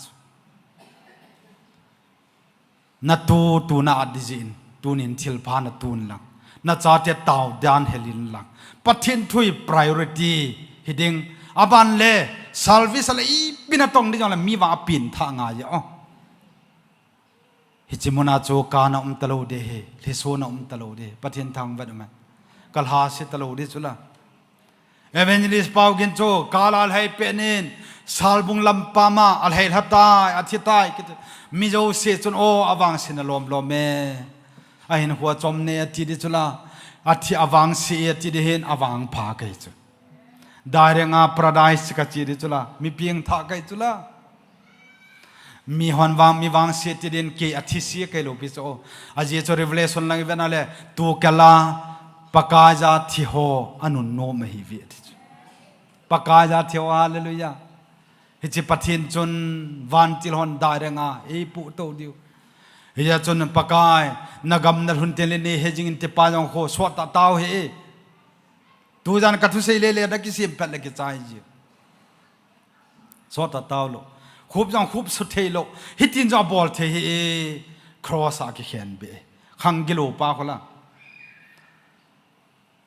Na tu, tu na at di jin, tunin thil pha na tun lang. Nachate tao dan helin lang. Pathen thu hi priority hiding. Aban le service a le ipi natong ding jongle mi vang a pengthah ngai o. Hiche muna chu kana um talou ding ahi, lhisona um talou ding ahi. Pathen thangvah in um hen. Kalhase talou ding chu la. Evangelist Paugin chu kala alhai pet in, Salbung lampam a alhai lha tai, athi tai, kiti. Mi jouse chun o, avangse nalom lom e. Ahin hua chom ne ati ding chu la. Athi avangse ati ding hin avangpha kahi chu. Direct a paradise kache ding chu la. Mi pengthah kahi chu la. Mi hon vang, mi vangse ti ding kei athise kahi lou pi chu. Ajeh chu Revelation lang ivet na le, tu kila Pakaiya thi ho anunnom ahiuve ati chu. Pakaiya thi ho, hallelujah. Hiche Pathen chun vantil hon direct a eipuitou diu. Hijeh chun Pakai, nagam nalhun teng le neihejing in ti pa jong kho sot tah tao hih e. Tujan kathusei le le nakisem pet le kichai ji. Sot tah tao lou. Khup jong khup suthei lou. Hitin jong abol thei hih e. Cross a kikhen be. Khang gilou pa kho la.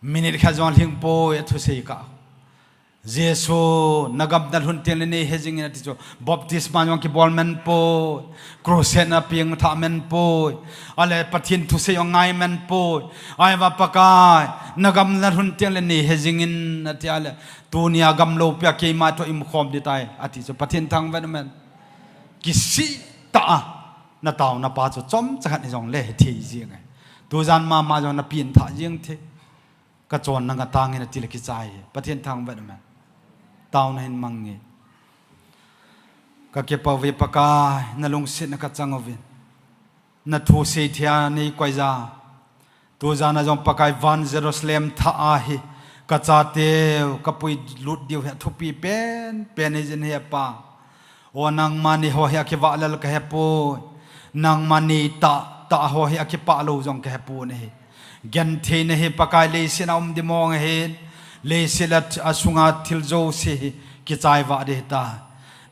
Minute khat jong lhing poi, athusei kah. Jesu, nagam nalhun teng le neihejing in ati chu. Baptisma jong kibol men poi. Crusade na pengthah men poi. Ale Pathen thusei jong ngai men poi. Ahivang Pakai, nagam nalhun teng le neihejing in ati ale. Tunia gam loupia keima toh imu khom ding tai. Ati chu Pathen thangvah in um hen. Kisih tah a. Nataona pa chu chomcha khat hijong le hithei jing e. Tujan mama jong napengthah jing thei. Kachonna ngatang in ati le kichai. Pathen thangvah in um hen. Taona hin mang nge. Kakipah uve Pakai, nalungsetna kachang uvin. Nathusei thei a neikoi ja. Tujan a jong Pakai van Jerusalem thah a hi. Kachateu, kapuilut diu hi athupi pen, pen hijin hepa. O nangma nei ho hi akivahlel kahepoi. Nangma nei tah, tah ho hi akipah lou jong kahepoi nahi. Gentheina hi Pakai leiset a um ding mong ahin. Leiset a th-, asunga thil jouse hi kichai vah ding ahitai.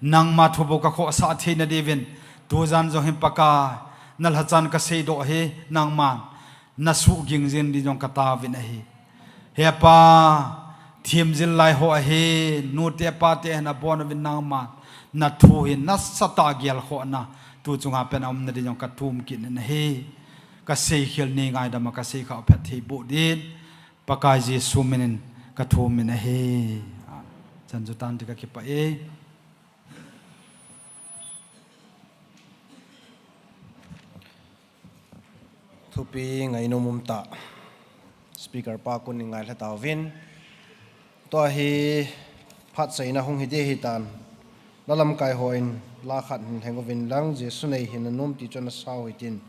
Nangma thu bou kakhohsah theina diuvin. Tujan jong hin Pakai. Nalhachan kaseidoh hi nangman. Nasuh ging jing ding jong kataovin ahi. Hepa, themjil lai ho ahi, nute pate hin abon uvin nangman. Nathu hi nasatah a gelkhohna. Tu chunga pen aumna ding jong kathum kit in ahi. Kaseikhel nei ngaidam a kaseikhah phatthei boh din. Pakai Jesu minin kathum in ahi. Chan chu tan ti kakipah e. Thupi ngainom umtah. Speaker pa kon in ngailha tauvin. Tua hi phat seina hung hi ding ahitan. La lamkai hon la khat hin lheng uvin lang Jesu nei hi nanom ti chu nasao hitin.